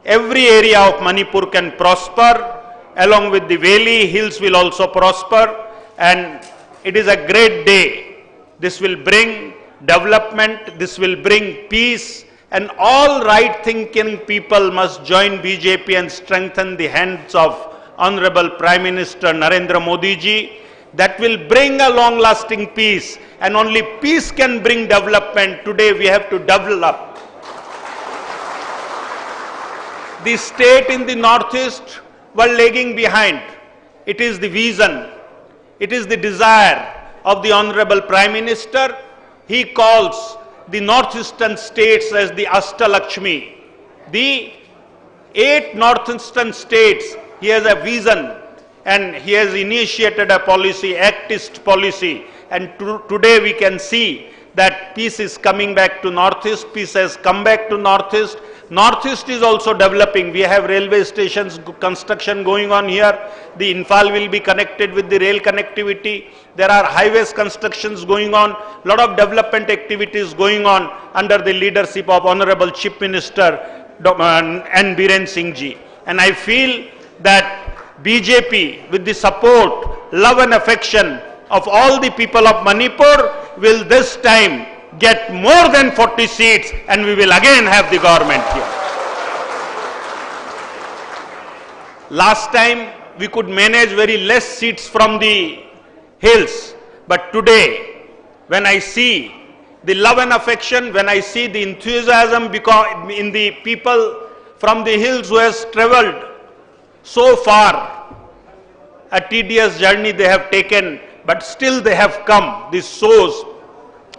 every area of Manipur can prosper, along with the valley, hills will also prosper, and it is a great day. This will bring development, this will bring peace, and all right-thinking people must join B J P and strengthen the hands of Honorable Prime Minister Narendra Modi ji. That will bring a long-lasting peace, and only peace can bring development. Today we have to develop. The state in the Northeast were lagging behind. It is the vision, it is the desire of the Honorable Prime Minister. He calls the northeastern states as the Ashtalakshmi. The eight northeastern states, he has a vision and he has initiated a policy, Act East policy. And to-, today we can see that peace is coming back to Northeast, peace has come back to Northeast. Northeast is also developing. We have railway stations g-, construction going on here. The Imphal will be connected with the rail connectivity. There are highways constructions going on. Lot of development activities going on under the leadership of Honorable Chief Minister Doc-, uh, N Biren Singh ji. And I feel that B J P, with the support, love and affection of all the people of Manipur, will this time get more than forty seats and we will again have the government here. Last time we could manage very less seats from the hills, but today, when I see the love and affection, when I see the enthusiasm becau-, in the people from the hills who has travelled so far, a tedious journey they have taken, but still they have come. This shows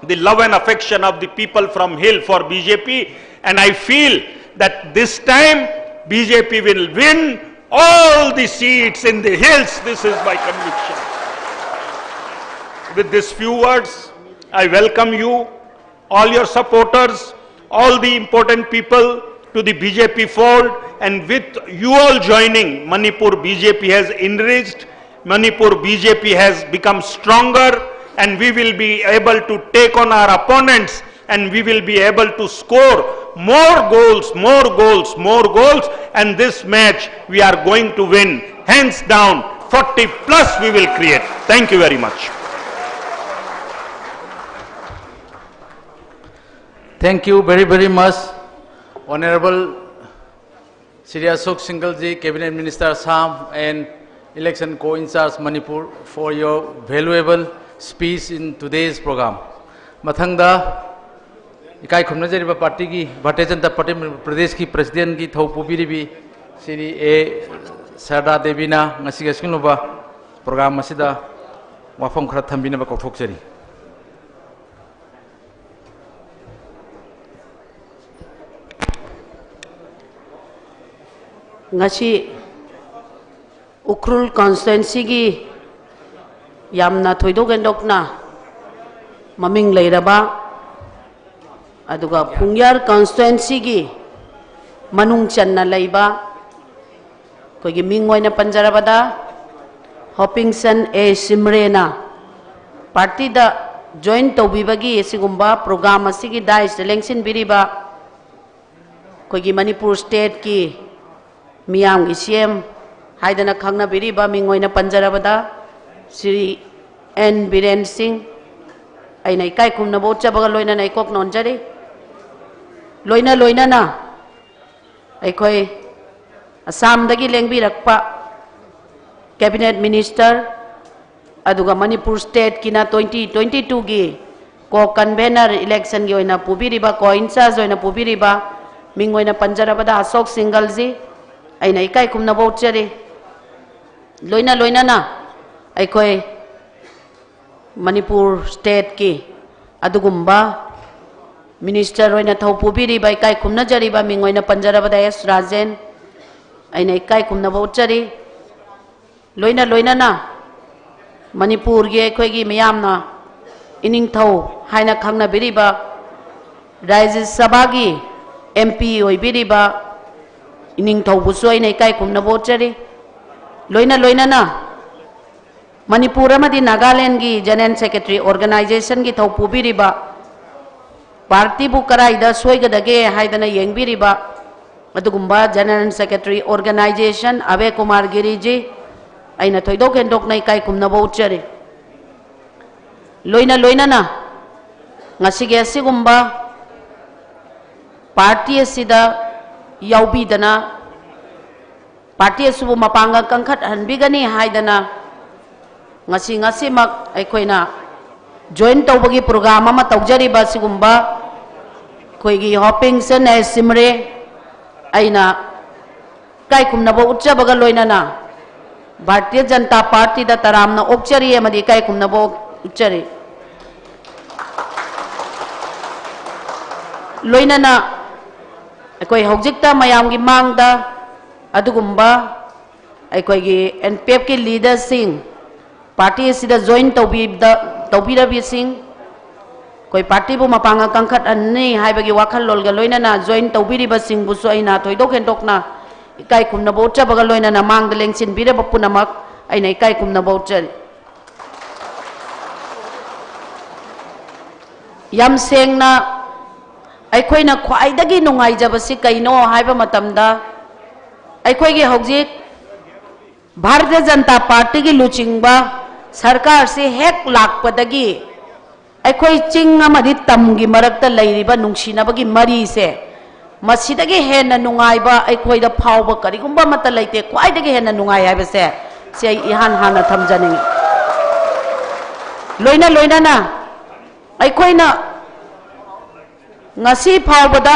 the love and affection of the people from hill for B J P, and I feel that this time B J P will win all the seats in the hills. This is my conviction. With these few words, I welcome you, all your supporters, all the important people to the B J P fold, and with you all joining, Manipur B J P has enriched, Manipur B J P has become stronger, and we will be able to take on our opponents, and we will be able to score more goals, more goals, more goals, and this match we are going to win, hands down, forty plus we will create. Thank you very much. Thank you very, very much, Honorable Shri Ashok Singhalji, Cabinet Minister Assam and Election Co-in-charge Manipur, for your valuable speech in today's program. Mathangda, ikai khumna jariba party ki, Bharatiya Janata Party Manipur Pradesh ki President ki thou pubiribi, Shri A Sarada Devi na, ngasi ka singluba program asida wafam khara thambinaba kaothok jari. Ngasi Ukhrul constituency ki yamna thoidok-endokna maming leiraba, aduga Phungyar constituency ki manung channa leiba, ꯑꯩꯈꯣꯏꯒꯤ ꯃꯤꯡ ꯑꯣꯏꯅ ꯄꯟꯖꯔꯕꯗ, Hopingson A Shimray na party da join ꯇꯧꯕꯤꯕꯒꯤ ꯑꯁꯤꯒꯨꯝꯕ program ꯑꯁꯤꯒꯤ dais ꯗ ꯂꯦꯡꯁꯤꯟꯕꯤꯔꯤꯕ ꯑꯩꯈꯣꯏꯒꯤ ꯃꯅꯤꯄꯨꯔ state ꯀꯤ ꯃꯤꯌꯥꯝꯒꯤ C M ꯍꯥꯏꯗꯅ ꯈꯪꯅꯕꯤꯔꯤꯕ ꯃꯤꯡ ꯑꯣꯏꯅ ꯄꯟꯖꯔꯕꯗ, Shri N Biren Singh, eina ikai khumnava otshapga loinana ikok nonjari. Loina loinana, ꯑꯩꯈꯣꯏ ꯑꯁꯥꯝꯗꯒꯤ ꯂꯦꯡꯕꯤꯔꯛꯄ Cabinet Minister, ꯑꯗꯨꯒ ꯃꯅꯤꯄꯨꯔ State ꯀꯤꯅ twenty twenty-two ꯒꯤ co-convener election ꯒꯤ ꯑꯣꯏꯅ ꯄꯨꯕꯤꯔꯤꯕ, co-in-charge ꯑꯣꯏꯅ ꯄꯨꯕꯤꯔꯤꯕ, ꯃꯤꯡ ꯑꯣꯏꯅ ꯄꯟꯖꯔꯕꯗ ꯑꯁꯣꯛ ꯁꯤꯡꯒꯜꯖꯤ, ꯑꯩꯅ ꯏꯀꯥꯏ ꯈꯨꯝꯅꯕ ꯎꯠꯆꯔꯤ꯫ ꯂꯣꯏꯅ ꯂꯣꯏꯅꯅ ꯑꯩꯈꯣꯏ ꯃꯅꯤꯄꯨꯔ State ꯀꯤ ꯑꯗꯨꯒꯨꯝꯕ Minister ꯑꯣꯏꯅ ꯊꯧ ꯄꯨꯕꯤꯔꯤꯕ, ꯏꯀꯥꯏ ꯈꯨꯝꯅꯖꯔꯤꯕ, ꯃꯤꯡ ꯑꯣꯏꯅ ꯄꯟꯖꯔꯕꯗ S ꯔꯥꯖꯦꯟ, ꯑꯩꯅ ꯏꯀꯥꯏ ꯈꯨꯝꯅꯕ ꯎꯠꯆꯔꯤ꯫ ꯂꯣꯏꯅ ꯂꯣꯏꯅꯅ ꯃꯅꯤꯄꯨꯔꯒꯤ ꯑꯩꯈꯣꯏꯒꯤ ꯃꯤꯌꯥꯝꯅ ꯏꯅꯤꯡꯊꯧ ꯍꯥꯏꯅ ꯈꯪꯅꯕꯤꯔꯤꯕ, ꯔꯥꯖ꯭ꯌ ꯁꯚꯥꯒꯤ M P ꯑꯣꯏꯕꯤꯔꯤꯕ ꯏꯅꯤꯡꯊꯧꯕꯨꯁꯨ ꯑꯩꯅ ꯏꯀꯥꯏ ꯈꯨꯝꯅꯕ ꯎꯠꯆꯔꯤ꯫ ꯂꯣꯏꯅ ꯂꯣꯏꯅꯅ ꯃꯅꯤꯄꯨꯔ ꯑꯃꯗꯤ ꯅꯥꯒꯥꯂꯦꯟꯒꯤ General Secretary Organization ꯒꯤ ꯊꯧ ꯄꯨꯕꯤꯔꯤꯕ, party ꯕꯨ ꯀꯔꯥꯏꯗ ꯁꯣꯏꯒꯗꯒꯦ ꯍꯥꯏꯗꯅ ꯌꯦꯡꯕꯤꯔꯤꯕ ꯑꯗꯨꯒꯨꯝꯕ General Secretary Organization ꯑꯚꯦ ꯀꯨꯃꯥꯔ ꯒꯤꯔꯤꯖꯤ, ꯑꯩꯅ ꯊꯣꯏꯗꯣꯛ ꯍꯦꯟꯗꯣꯛꯅ ꯏꯀꯥꯏ ꯈꯨꯝꯅꯕ ꯎꯠꯆꯔꯤ꯫ ꯂꯣꯏꯅ ꯂꯣꯏꯅꯅ ꯉꯁꯤꯒꯤ ꯑꯁꯤꯒꯨꯝꯕ party ꯑꯁꯤꯗ ꯌꯥꯎꯕꯤꯗꯅ, party ꯑꯁꯤꯕꯨ ꯃꯄꯥꯡꯒꯜ ꯀꯟꯈꯠꯍꯟꯕꯤꯒꯅꯤ ꯍꯥꯏꯗꯅ ꯉꯁꯤ, ꯉꯁꯤꯃꯛ ꯑꯩꯈꯣꯏꯅ join ꯇꯧꯕꯒꯤ program ꯑꯃ ꯇꯧꯖꯔꯤꯕ ꯑꯁꯤꯒꯨꯝꯕ ꯑꯩꯈꯣꯏꯒꯤ ꯍꯣꯄꯤꯡ ꯁꯦꯅꯦ ꯁꯤꯝꯔꯦ, ꯑꯩꯅ ꯏꯀꯥꯏ ꯈꯨꯝꯅꯕ ꯎꯠꯆꯕꯒ ꯂꯣꯏꯅꯅ ꯚꯥꯔꯇꯤꯌ ꯖꯅꯇꯥ ꯄꯥꯔꯇꯤꯗ ꯇꯔꯥꯝꯅ ꯑꯣꯛꯆꯔꯤ ꯑꯃꯗꯤ ꯏꯀꯥꯏ ꯈꯨꯝꯅꯕ ꯎꯠꯆꯔꯤ꯫ ꯂꯣꯏꯅꯅ ꯑꯩꯈꯣꯏ ꯍꯧꯖꯤꯛꯇ ꯃꯌꯥꯝꯒꯤ ꯃꯥꯡꯗ ꯑꯗꯨꯒꯨꯝꯕ ꯑꯩꯈꯣꯏꯒꯤ N P F ꯀꯤ leader ꯁꯤꯡ, party ꯑꯁꯤꯗ join ꯇꯧꯕꯤꯕꯗ, ꯇꯧꯕꯤꯔꯕꯤꯁꯤꯡ, ꯑꯩꯈꯣꯏ party ꯕꯨ ꯃꯄꯥꯡꯒꯜ ꯀꯟꯈꯠꯍꯟꯅꯤ ꯍꯥꯏꯕꯒꯤ ꯋꯥꯈꯜꯂꯣꯟꯒ ꯂꯣꯏꯅꯅ join ꯇꯧꯕꯤꯔꯤꯕꯁꯤꯡꯕꯨꯁꯨ ꯑꯩꯅ ꯊꯣꯏꯗꯣꯛ ꯍꯦꯟꯗꯣꯛꯅ ꯏꯀꯥꯏ ꯈꯨꯝꯅꯕ ꯎꯠꯆꯕꯒ ꯂꯣꯏꯅꯅ ꯃꯥꯡꯗ ꯂꯦꯡꯁꯤꯟꯕꯤꯔꯕ ꯄꯨꯝꯅꯃꯛ ꯑꯩꯅ ꯏꯀꯥꯏ ꯈꯨꯝꯅꯕ ꯎꯠꯆꯔꯤ꯫ ꯌꯥꯝ ꯁꯦꯡꯅ ꯑꯩꯈꯣꯏꯅ ꯈ꯭ꯋꯥꯏꯗꯒꯤ ꯅꯨꯡꯉꯥꯏꯖꯕꯁꯤ ꯀꯩꯅꯣ ꯍꯥꯏꯕ ꯃꯇꯝꯗ, ꯑꯩꯈꯣꯏꯒꯤ ꯍꯧꯖꯤꯛ ꯚꯥꯔꯇꯤꯌ ꯖꯅꯇꯥ ꯄꯥꯔꯇꯤꯒꯤ ꯂꯨꯆꯤꯡꯕ ꯁꯔꯀꯥꯔꯁꯤ ꯍꯦꯛ ꯂꯥꯛꯄꯗꯒꯤ ꯑꯩꯈꯣꯏ ꯆꯤꯡ ꯑꯃꯗꯤ ꯇꯝꯒꯤ ꯃꯔꯛꯇ ꯂꯩꯔꯤꯕ ꯅꯨꯡꯁꯤꯅꯕꯒꯤ ꯃꯔꯤꯁꯦ, ꯃꯁꯤꯗꯒꯤ ꯍꯦꯟꯅ ꯅꯨꯡꯉꯥꯏꯕ ꯑꯩꯈꯣꯏꯗ ꯐꯥꯎꯕ ꯀꯔꯤꯒꯨꯝꯕ ꯑꯃꯠꯇ ꯂꯩꯇꯦ꯫ ꯈ꯭ꯋꯥꯏꯗꯒꯤ ꯍꯦꯟꯅ ꯅꯨꯡꯉꯥꯏ ꯍꯥꯏꯕꯁꯦ ꯁꯤ ꯑꯩ ꯏꯍꯥꯟ ꯍꯥꯟꯅ ꯊꯝꯖꯅꯤꯡꯉꯤ꯫ ꯂꯣꯏꯅ ꯂꯣꯏꯅꯅ ꯑꯩꯈꯣꯏꯅ ꯉꯁꯤ ꯐꯥꯎꯕꯗ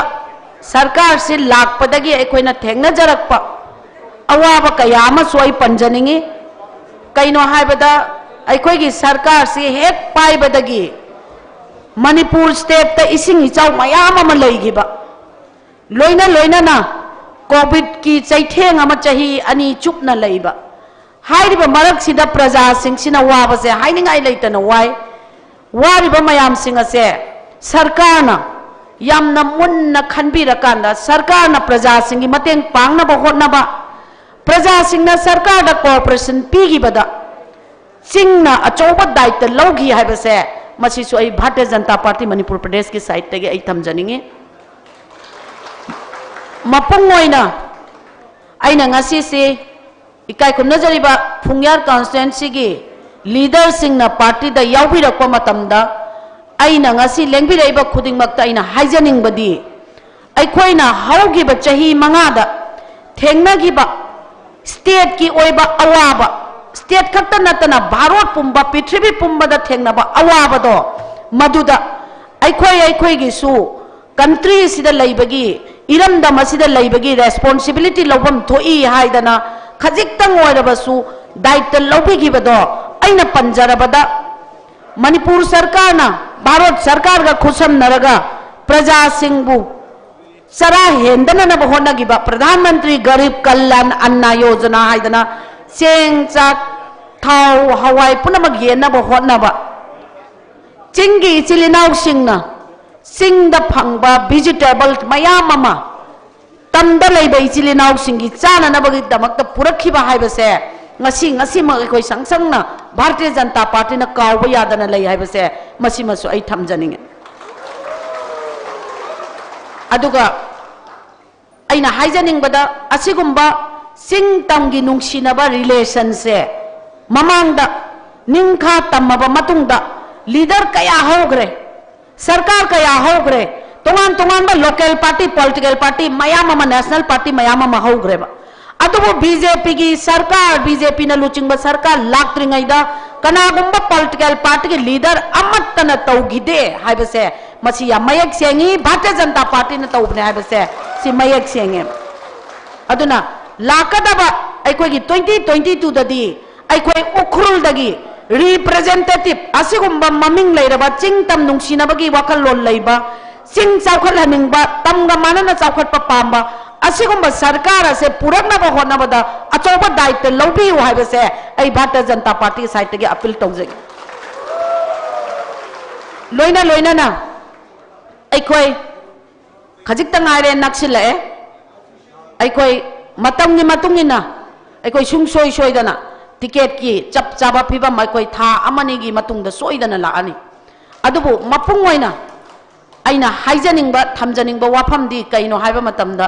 ꯁꯔꯀꯥꯔꯁꯤ ꯂꯥꯛꯄꯗꯒꯤ ꯑꯩꯈꯣꯏꯅ ꯊꯦꯡꯅꯖꯔꯛꯄ ꯑꯋꯥꯕ ꯀꯌꯥ ꯑꯃꯁꯨ ꯑꯩ ꯄꯟꯖꯅꯤꯡꯉꯤ꯫ ꯀꯩꯅꯣ ꯍꯥꯏꯕꯗ, ꯑꯩꯈꯣꯏꯒꯤ ꯁꯔꯀꯥꯔꯁꯤ ꯍꯦꯛ ꯄꯥꯏꯕꯗꯒꯤ ꯃꯅꯤꯄꯨꯔ state ꯇ ꯏꯁꯤꯡ ꯏꯆꯥꯎ ꯃꯌꯥꯝ ꯑꯃ ꯂꯩꯈꯤꯕ, ꯂꯣꯏꯅ ꯂꯣꯏꯅꯅ COVID ꯀꯤ ꯆꯩꯊꯦꯡ ꯑꯃ ꯆꯍꯤ ꯑꯅꯤ ꯆꯨꯞꯅ ꯂꯩꯕ, ꯍꯥꯏꯔꯤꯕ ꯃꯔꯛꯁꯤꯗ ꯄ꯭ꯔꯖꯥꯁꯤꯡꯁꯤꯅ ꯋꯥꯕꯁꯦ ꯍꯥꯏꯅꯤꯡꯉꯥꯏ ꯂꯩꯇꯅ ꯋꯥꯏ꯫ ꯋꯥꯔꯤꯕ ꯃꯌꯥꯝꯁꯤꯡ ꯑꯁꯦ ꯁꯔꯀꯥꯔꯅ ꯌꯥꯝꯅ ꯃꯨꯟꯅ ꯈꯟꯕꯤꯔꯀꯥꯟꯗ, ꯁꯔꯀꯥꯔꯅ ꯄ꯭ꯔꯖꯥꯁꯤꯡꯒꯤ ꯃꯇꯦꯡ ꯄꯥꯡꯅꯕ ꯍꯣꯠꯅꯕ, ꯄ꯭ꯔꯖꯥꯁꯤꯡꯅ ꯁꯔꯀꯥꯔꯗ cooperation ꯄꯤꯈꯤꯕꯗ ꯆꯤꯡꯅ ꯑꯆꯧꯕ ꯗꯥꯏꯇ ꯂꯧꯈꯤ ꯍꯥꯏꯕꯁꯦ, ꯃꯁꯤꯁꯨ ꯑꯩ ꯚꯥꯔꯇꯤꯌ ꯖꯅꯇꯥ ꯄꯥꯔꯇꯤ ꯃꯅꯤꯄꯨꯔ ꯄ꯭ꯔꯗꯦꯁꯀꯤ side ꯇꯒꯤ ꯑꯩ ꯊꯝꯖꯅꯤꯡꯉꯤ꯫ ꯃꯄꯨꯡ ꯑꯣꯏꯅ ꯑꯩꯅ ꯉꯁꯤꯁꯤ ꯏꯀꯥꯏ ꯈꯨꯝꯅꯖꯔꯤꯕ ꯐꯨꯡꯌꯥꯔ constituency ꯒꯤ leader ꯁꯤꯡꯅ party ꯗ ꯌꯥꯎꯕꯤꯔꯛꯄ ꯃꯇꯝꯗ, ꯑꯩꯅ ꯉꯁꯤ ꯂꯦꯡꯕꯤꯔꯛꯏꯕ ꯈꯨꯗꯤꯡꯃꯛꯇ ꯑꯩꯅ ꯍꯥꯏꯖꯅꯤꯡꯕꯗꯤ, ꯑꯩꯈꯣꯏꯅ ꯍꯧꯈꯤꯕ ꯆꯍꯤ ꯃꯉꯥꯗ ꯊꯦꯡꯅꯈꯤꯕ state ꯀꯤ ꯑꯣꯏꯕ ꯑꯋꯥꯕ, state ꯈꯛꯇ ꯅꯠꯇꯅ ꯚꯥꯔꯠ ꯄꯨꯝꯕ, ꯄ꯭ꯔꯤꯊꯤꯕꯤ ꯄꯨꯝꯕꯗ ꯊꯦꯡꯅꯕ ꯑꯋꯥꯕꯗꯣ, ꯃꯗꯨꯗ ꯑꯩꯈꯣꯏ, ꯑꯩꯈꯣꯏꯒꯤꯁꯨ country ꯑꯁꯤꯗ ꯂꯩꯕꯒꯤ, ꯏꯔꯝꯗꯝ ꯑꯁꯤꯗ ꯂꯩꯕꯒꯤ responsibility ꯂꯧꯐꯝ ꯊꯣꯛꯏ ꯍꯥꯏꯗꯅ ꯈꯖꯤꯛꯇꯪ ꯑꯣꯏꯔꯕꯁꯨ ꯗꯥꯏꯇ ꯂꯧꯕꯤꯈꯤꯕꯗꯣ, ꯑꯩꯅ ꯄꯟꯖꯔꯕꯗ, ꯃꯅꯤꯄꯨꯔ ꯁꯔꯀꯥꯔꯅ ꯚꯥꯔꯠ ꯁꯔꯀꯥꯔꯒ ꯈꯨꯠꯁꯝꯅꯔꯒ ꯄ꯭ꯔꯖꯥꯁꯤꯡꯕꯨ ꯆꯔꯥ ꯍꯦꯟꯗꯅꯅꯕ ꯍꯣꯠꯅꯈꯤꯕ ꯄ꯭ꯔꯙꯥꯟ ꯃꯟꯇ꯭ꯔꯤ ꯒꯔꯤꯕ ꯀꯜꯌꯥꯟ ꯑꯟꯅ ꯌꯣꯖꯅꯥ ꯍꯥꯏꯗꯅ ꯆꯦꯡ, ꯆꯥꯛ, ꯊꯥꯎ, ꯍꯋꯥꯏ ꯄꯨꯝꯅꯃꯛ ꯌꯦꯟꯅꯕ ꯍꯣꯠꯅꯕ, ꯆꯤꯡꯒꯤ ꯏꯆꯤꯜ ꯏꯅꯥꯎꯁꯤꯡꯅ ꯆꯤꯡꯗ ꯐꯪꯕ vegetable ꯃꯌꯥꯝ ꯑꯃ ꯇꯝꯗ ꯂꯩꯕ ꯏꯆꯤꯜ ꯏꯅꯥꯎꯁꯤꯡꯒꯤ ꯆꯥꯅꯅꯕꯒꯤꯗꯃꯛꯇ ꯄꯨꯔꯛꯈꯤꯕ ꯍꯥꯏꯕꯁꯦ, ꯉꯁꯤ, ꯉꯁꯤꯃꯛ ꯑꯩꯈꯣꯏ ꯁꯪꯁꯪꯅ ꯚꯥꯔꯇꯤꯌ ꯖꯅꯇꯥ ꯄꯥꯔꯇꯤꯅ ꯀꯥꯎꯕ ꯌꯥꯗꯅ ꯂꯩ ꯍꯥꯏꯕꯁꯦ, ꯃꯁꯤꯃꯁꯨ ꯑꯩ ꯊꯝꯖꯅꯤꯡꯉꯤ꯫ ꯑꯗꯨꯒ ꯑꯩꯅ ꯍꯥꯏꯖꯅꯤꯡꯕꯗ, ꯑꯁꯤꯒꯨꯝꯕ ꯆꯤꯡ ꯇꯝꯒꯤ ꯅꯨꯡꯁꯤꯅꯕ relation ꯁꯦ ꯃꯃꯥꯡꯗ Ningkha tammaba matungda leader kayā haokre, sarkar kayā haokre, tongan tonganba local party, political party mayāmama, national party mayāmama haokreba. Adubu B J P gi sarkar, B J P na luchingba sarkar lāktringhaida, kanagumba political party gi leader amattana taukhide haibase, masi yāmmayek sengyi, Bharatiya Janata Party na taubane haibase, si mayek sengyi. Aduna, lākadaba, ꯑꯩꯈꯣꯏꯒꯤ twenty twenty-two ꯗꯗꯤ, ꯑꯩꯈꯣꯏ ꯎꯈ꯭ꯔꯨꯜꯗꯒꯤ representative, ꯑꯁꯤꯒꯨꯝꯕ ꯃꯃꯤꯡ ꯂꯩꯔꯕ ꯆꯤꯡ ꯇꯝ ꯅꯨꯡꯁꯤꯅꯕꯒꯤ ꯋꯥꯈꯜꯂꯣꯟ ꯂꯩꯕ, ꯆꯤꯡ ꯆꯥꯎꯈꯠꯍꯟꯅꯤꯡꯕ, ꯇꯝꯒ ꯃꯥꯟꯅꯅ ꯆꯥꯎꯈꯠꯄ ꯄꯥꯝꯕ, ꯑꯁꯤꯒꯨꯝꯕ ꯁꯔꯀꯥꯔ ꯑꯁꯦ ꯄꯨꯔꯛꯅꯕ ꯍꯣꯠꯅꯕꯗ ꯑꯆꯧꯕ ꯗꯥꯏꯇ꯭ꯋ ꯂꯧꯕꯤꯌꯨ ꯍꯥꯏꯕꯁꯦ ꯑꯩ ꯚꯥꯔꯇꯤꯌ ꯖꯅꯇꯥ ꯄꯥꯔꯇꯤꯒꯤ side ꯇꯒꯤ appeal ꯇꯧꯖꯒꯦ꯫ ꯂꯣꯏꯅ ꯂꯣꯏꯅꯅ ꯑꯩꯈꯣꯏ ꯈꯖꯤꯛꯇ ꯉꯥꯏꯔꯦ, ꯅꯛꯁꯤꯜꯂꯛꯑꯦ꯫ ꯑꯩꯈꯣꯏ ꯃꯇꯝꯒꯤ ꯃꯇꯨꯡ ꯏꯟꯅ ꯑꯩꯈꯣꯏ ꯁꯨꯡꯁꯣꯏ ꯁꯣꯏꯗꯅ ticket ꯀꯤ ꯆꯞ ꯆꯥꯕ ꯐꯤꯕꯝ ꯑꯩꯈꯣꯏ ꯊꯥ ꯑꯃꯅꯤꯒꯤ ꯃꯇꯨꯡꯗ ꯁꯣꯏꯗꯅ ꯂꯥꯛꯑꯅꯤ꯫ ꯑꯗꯨꯕꯨ ꯃꯄꯨꯡ ꯑꯣꯏꯅ ꯑꯩꯅ ꯍꯥꯏꯖꯅꯤꯡꯕ, ꯊꯝꯖꯅꯤꯡꯕ ꯋꯥꯐꯝꯗꯤ ꯀꯩꯅꯣ ꯍꯥꯏꯕ ꯃꯇꯝꯗ,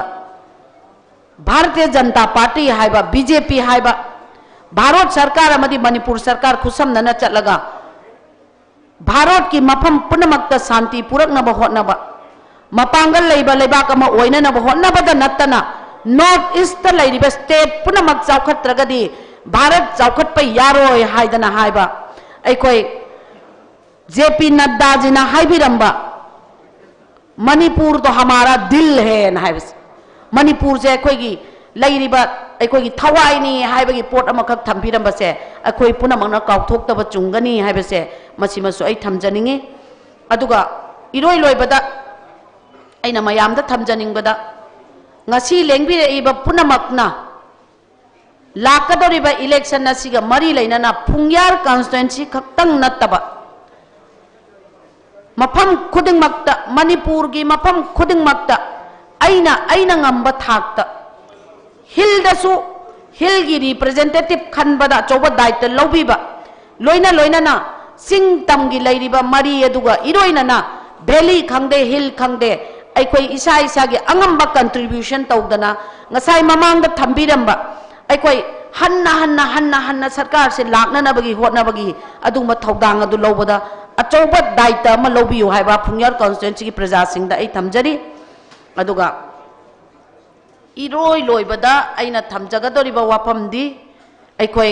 ꯚꯥꯔꯇꯤꯌ ꯖꯅꯇꯥ ꯄꯥꯔꯇꯤ ꯍꯥꯏꯕ, B J P ꯍꯥꯏꯕ, ꯚꯥꯔꯠ ꯁꯔꯀꯥꯔ ꯑꯃꯗꯤ ꯃꯅꯤꯄꯨꯔ ꯁꯔꯀꯥꯔ ꯈꯨꯠꯁꯝꯅꯅ ꯆꯠꯂꯒ ꯚꯥꯔꯠꯀꯤ ꯃꯐꯝ ꯄꯨꯝꯅꯃꯛꯇ ꯁꯥꯟꯇꯤ ꯄꯨꯔꯛꯅꯕ ꯍꯣꯠꯅꯕ, ꯃꯄꯥꯡꯒꯜ ꯂꯩꯕ ꯂꯩꯕꯥꯛ ꯑꯃ ꯑꯣꯏꯅꯅꯕ ꯍꯣꯠꯅꯕꯗ ꯅꯠꯇꯅ, North East ꯇ ꯂꯩꯔꯤꯕ state ꯄꯨꯝꯅꯃꯛ ꯆꯥꯎꯈꯠꯇ꯭ꯔꯒꯗꯤ ꯚꯥꯔꯠ ꯆꯥꯎꯈꯠꯄ ꯌꯥꯔꯣꯏ ꯍꯥꯏꯗꯅ ꯍꯥꯏꯕ, ꯑꯩꯈꯣꯏ J P ꯅꯗ꯭ꯗꯥꯖꯤꯅ ꯍꯥꯏꯕꯤꯔꯝꯕ, "ꯃꯅꯤꯄꯨꯔ ꯇꯣ ꯍꯃꯥꯔꯥ ꯗꯤꯜ ꯍꯦ" ꯅ ꯍꯥꯏꯕꯁꯦ, ꯃꯅꯤꯄꯨꯔꯁꯦ ꯑꯩꯈꯣꯏꯒꯤ ꯂꯩꯔꯤꯕ, ꯑꯩꯈꯣꯏꯒꯤ ꯊꯋꯥꯏꯅꯤ ꯍꯥꯏꯕꯒꯤ ꯄꯣꯠ ꯑꯃꯈꯛ ꯊꯝꯕꯤꯔꯝꯕꯁꯦ ꯑꯩꯈꯣꯏ ꯄꯨꯝꯅꯃꯛꯅ ꯀꯥꯎꯊꯣꯛꯇꯕ ꯆꯨꯝꯒꯅꯤ ꯍꯥꯏꯕꯁꯦ ꯃꯁꯤꯃꯁꯨ ꯑꯩ ꯊꯝꯖꯅꯤꯡꯉꯤ꯫ ꯑꯗꯨꯒ ꯏꯔꯣꯏ ꯂꯣꯏꯕꯗ ꯑꯩꯅ ꯃꯌꯥꯝꯗ ꯊꯝꯖꯅꯤꯡꯕꯗ, ꯉꯁꯤ ꯂꯦꯡꯕꯤꯔꯛꯏꯕ ꯄꯨꯝꯅꯃꯛꯅ ꯂꯥꯛꯀꯗꯧꯔꯤꯕ election ꯑꯁꯤꯒ ꯃꯔꯤ ꯂꯩꯅꯅ ꯐꯨꯡꯌꯥꯔ constituency ꯈꯛꯇꯪ ꯅꯠꯇꯕ, ꯃꯐꯝ ꯈꯨꯗꯤꯡꯃꯛꯇ, ꯃꯅꯤꯄꯨꯔꯒꯤ ꯃꯐꯝ ꯈꯨꯗꯤꯡꯃꯛꯇ ꯑꯩꯅ, ꯑꯩꯅ ꯉꯝꯕ ꯊꯥꯛꯇ hill ꯗꯁꯨ, hill ꯒꯤ representative ꯈꯟꯕꯗ ꯑꯆꯧꯕ ꯗꯥꯏꯇ꯭ꯋ ꯂꯧꯕꯤꯕ, ꯂꯣꯏꯅ ꯂꯣꯏꯅꯅ ꯆꯤꯡ ꯇꯝꯒꯤ ꯂꯩꯔꯤꯕ ꯃꯔꯤ ꯑꯗꯨꯒ ꯏꯔꯣꯏꯅꯅ valley ꯈꯪꯗꯦ, hill ꯈꯪꯗꯦ, ꯑꯩꯈꯣꯏ ꯏꯁꯥ ꯏꯁꯥꯒꯤ ꯑꯉꯝꯕ contribution ꯇꯧꯗꯅ ꯉꯁꯥꯏ ꯃꯃꯥꯡꯗ ꯊꯝꯕꯤꯔꯝꯕ ꯑꯩꯈꯣꯏ ꯍꯟꯅ ꯍꯟꯅ, ꯍꯟꯅ ꯍꯟꯅ ꯁꯔꯀꯥꯔꯁꯦ ꯂꯥꯛꯅꯅꯕꯒꯤ ꯍꯣꯠꯅꯕꯒꯤ ꯑꯗꯨꯒꯨꯝꯕ ꯊꯧꯗꯥꯡ ꯑꯗꯨ ꯂꯧꯕꯗ ꯑꯆꯧꯕ ꯗꯥꯏꯇ꯭ꯋ ꯑꯃ ꯂꯧꯕꯤꯌꯨ ꯍꯥꯏꯕ ꯐꯨꯡꯌꯥꯔ constituency ꯒꯤ ꯄ꯭ꯔꯖꯥꯁꯤꯡꯗ ꯑꯩ ꯊꯝꯖꯔꯤ꯫ ꯑꯗꯨꯒ ꯏꯔꯣꯏ ꯂꯣꯏꯕꯗ ꯑꯩꯅ ꯊꯝꯖꯒꯗꯧꯔꯤꯕ ꯋꯥꯐꯝꯗꯤ, ꯑꯩꯈꯣꯏ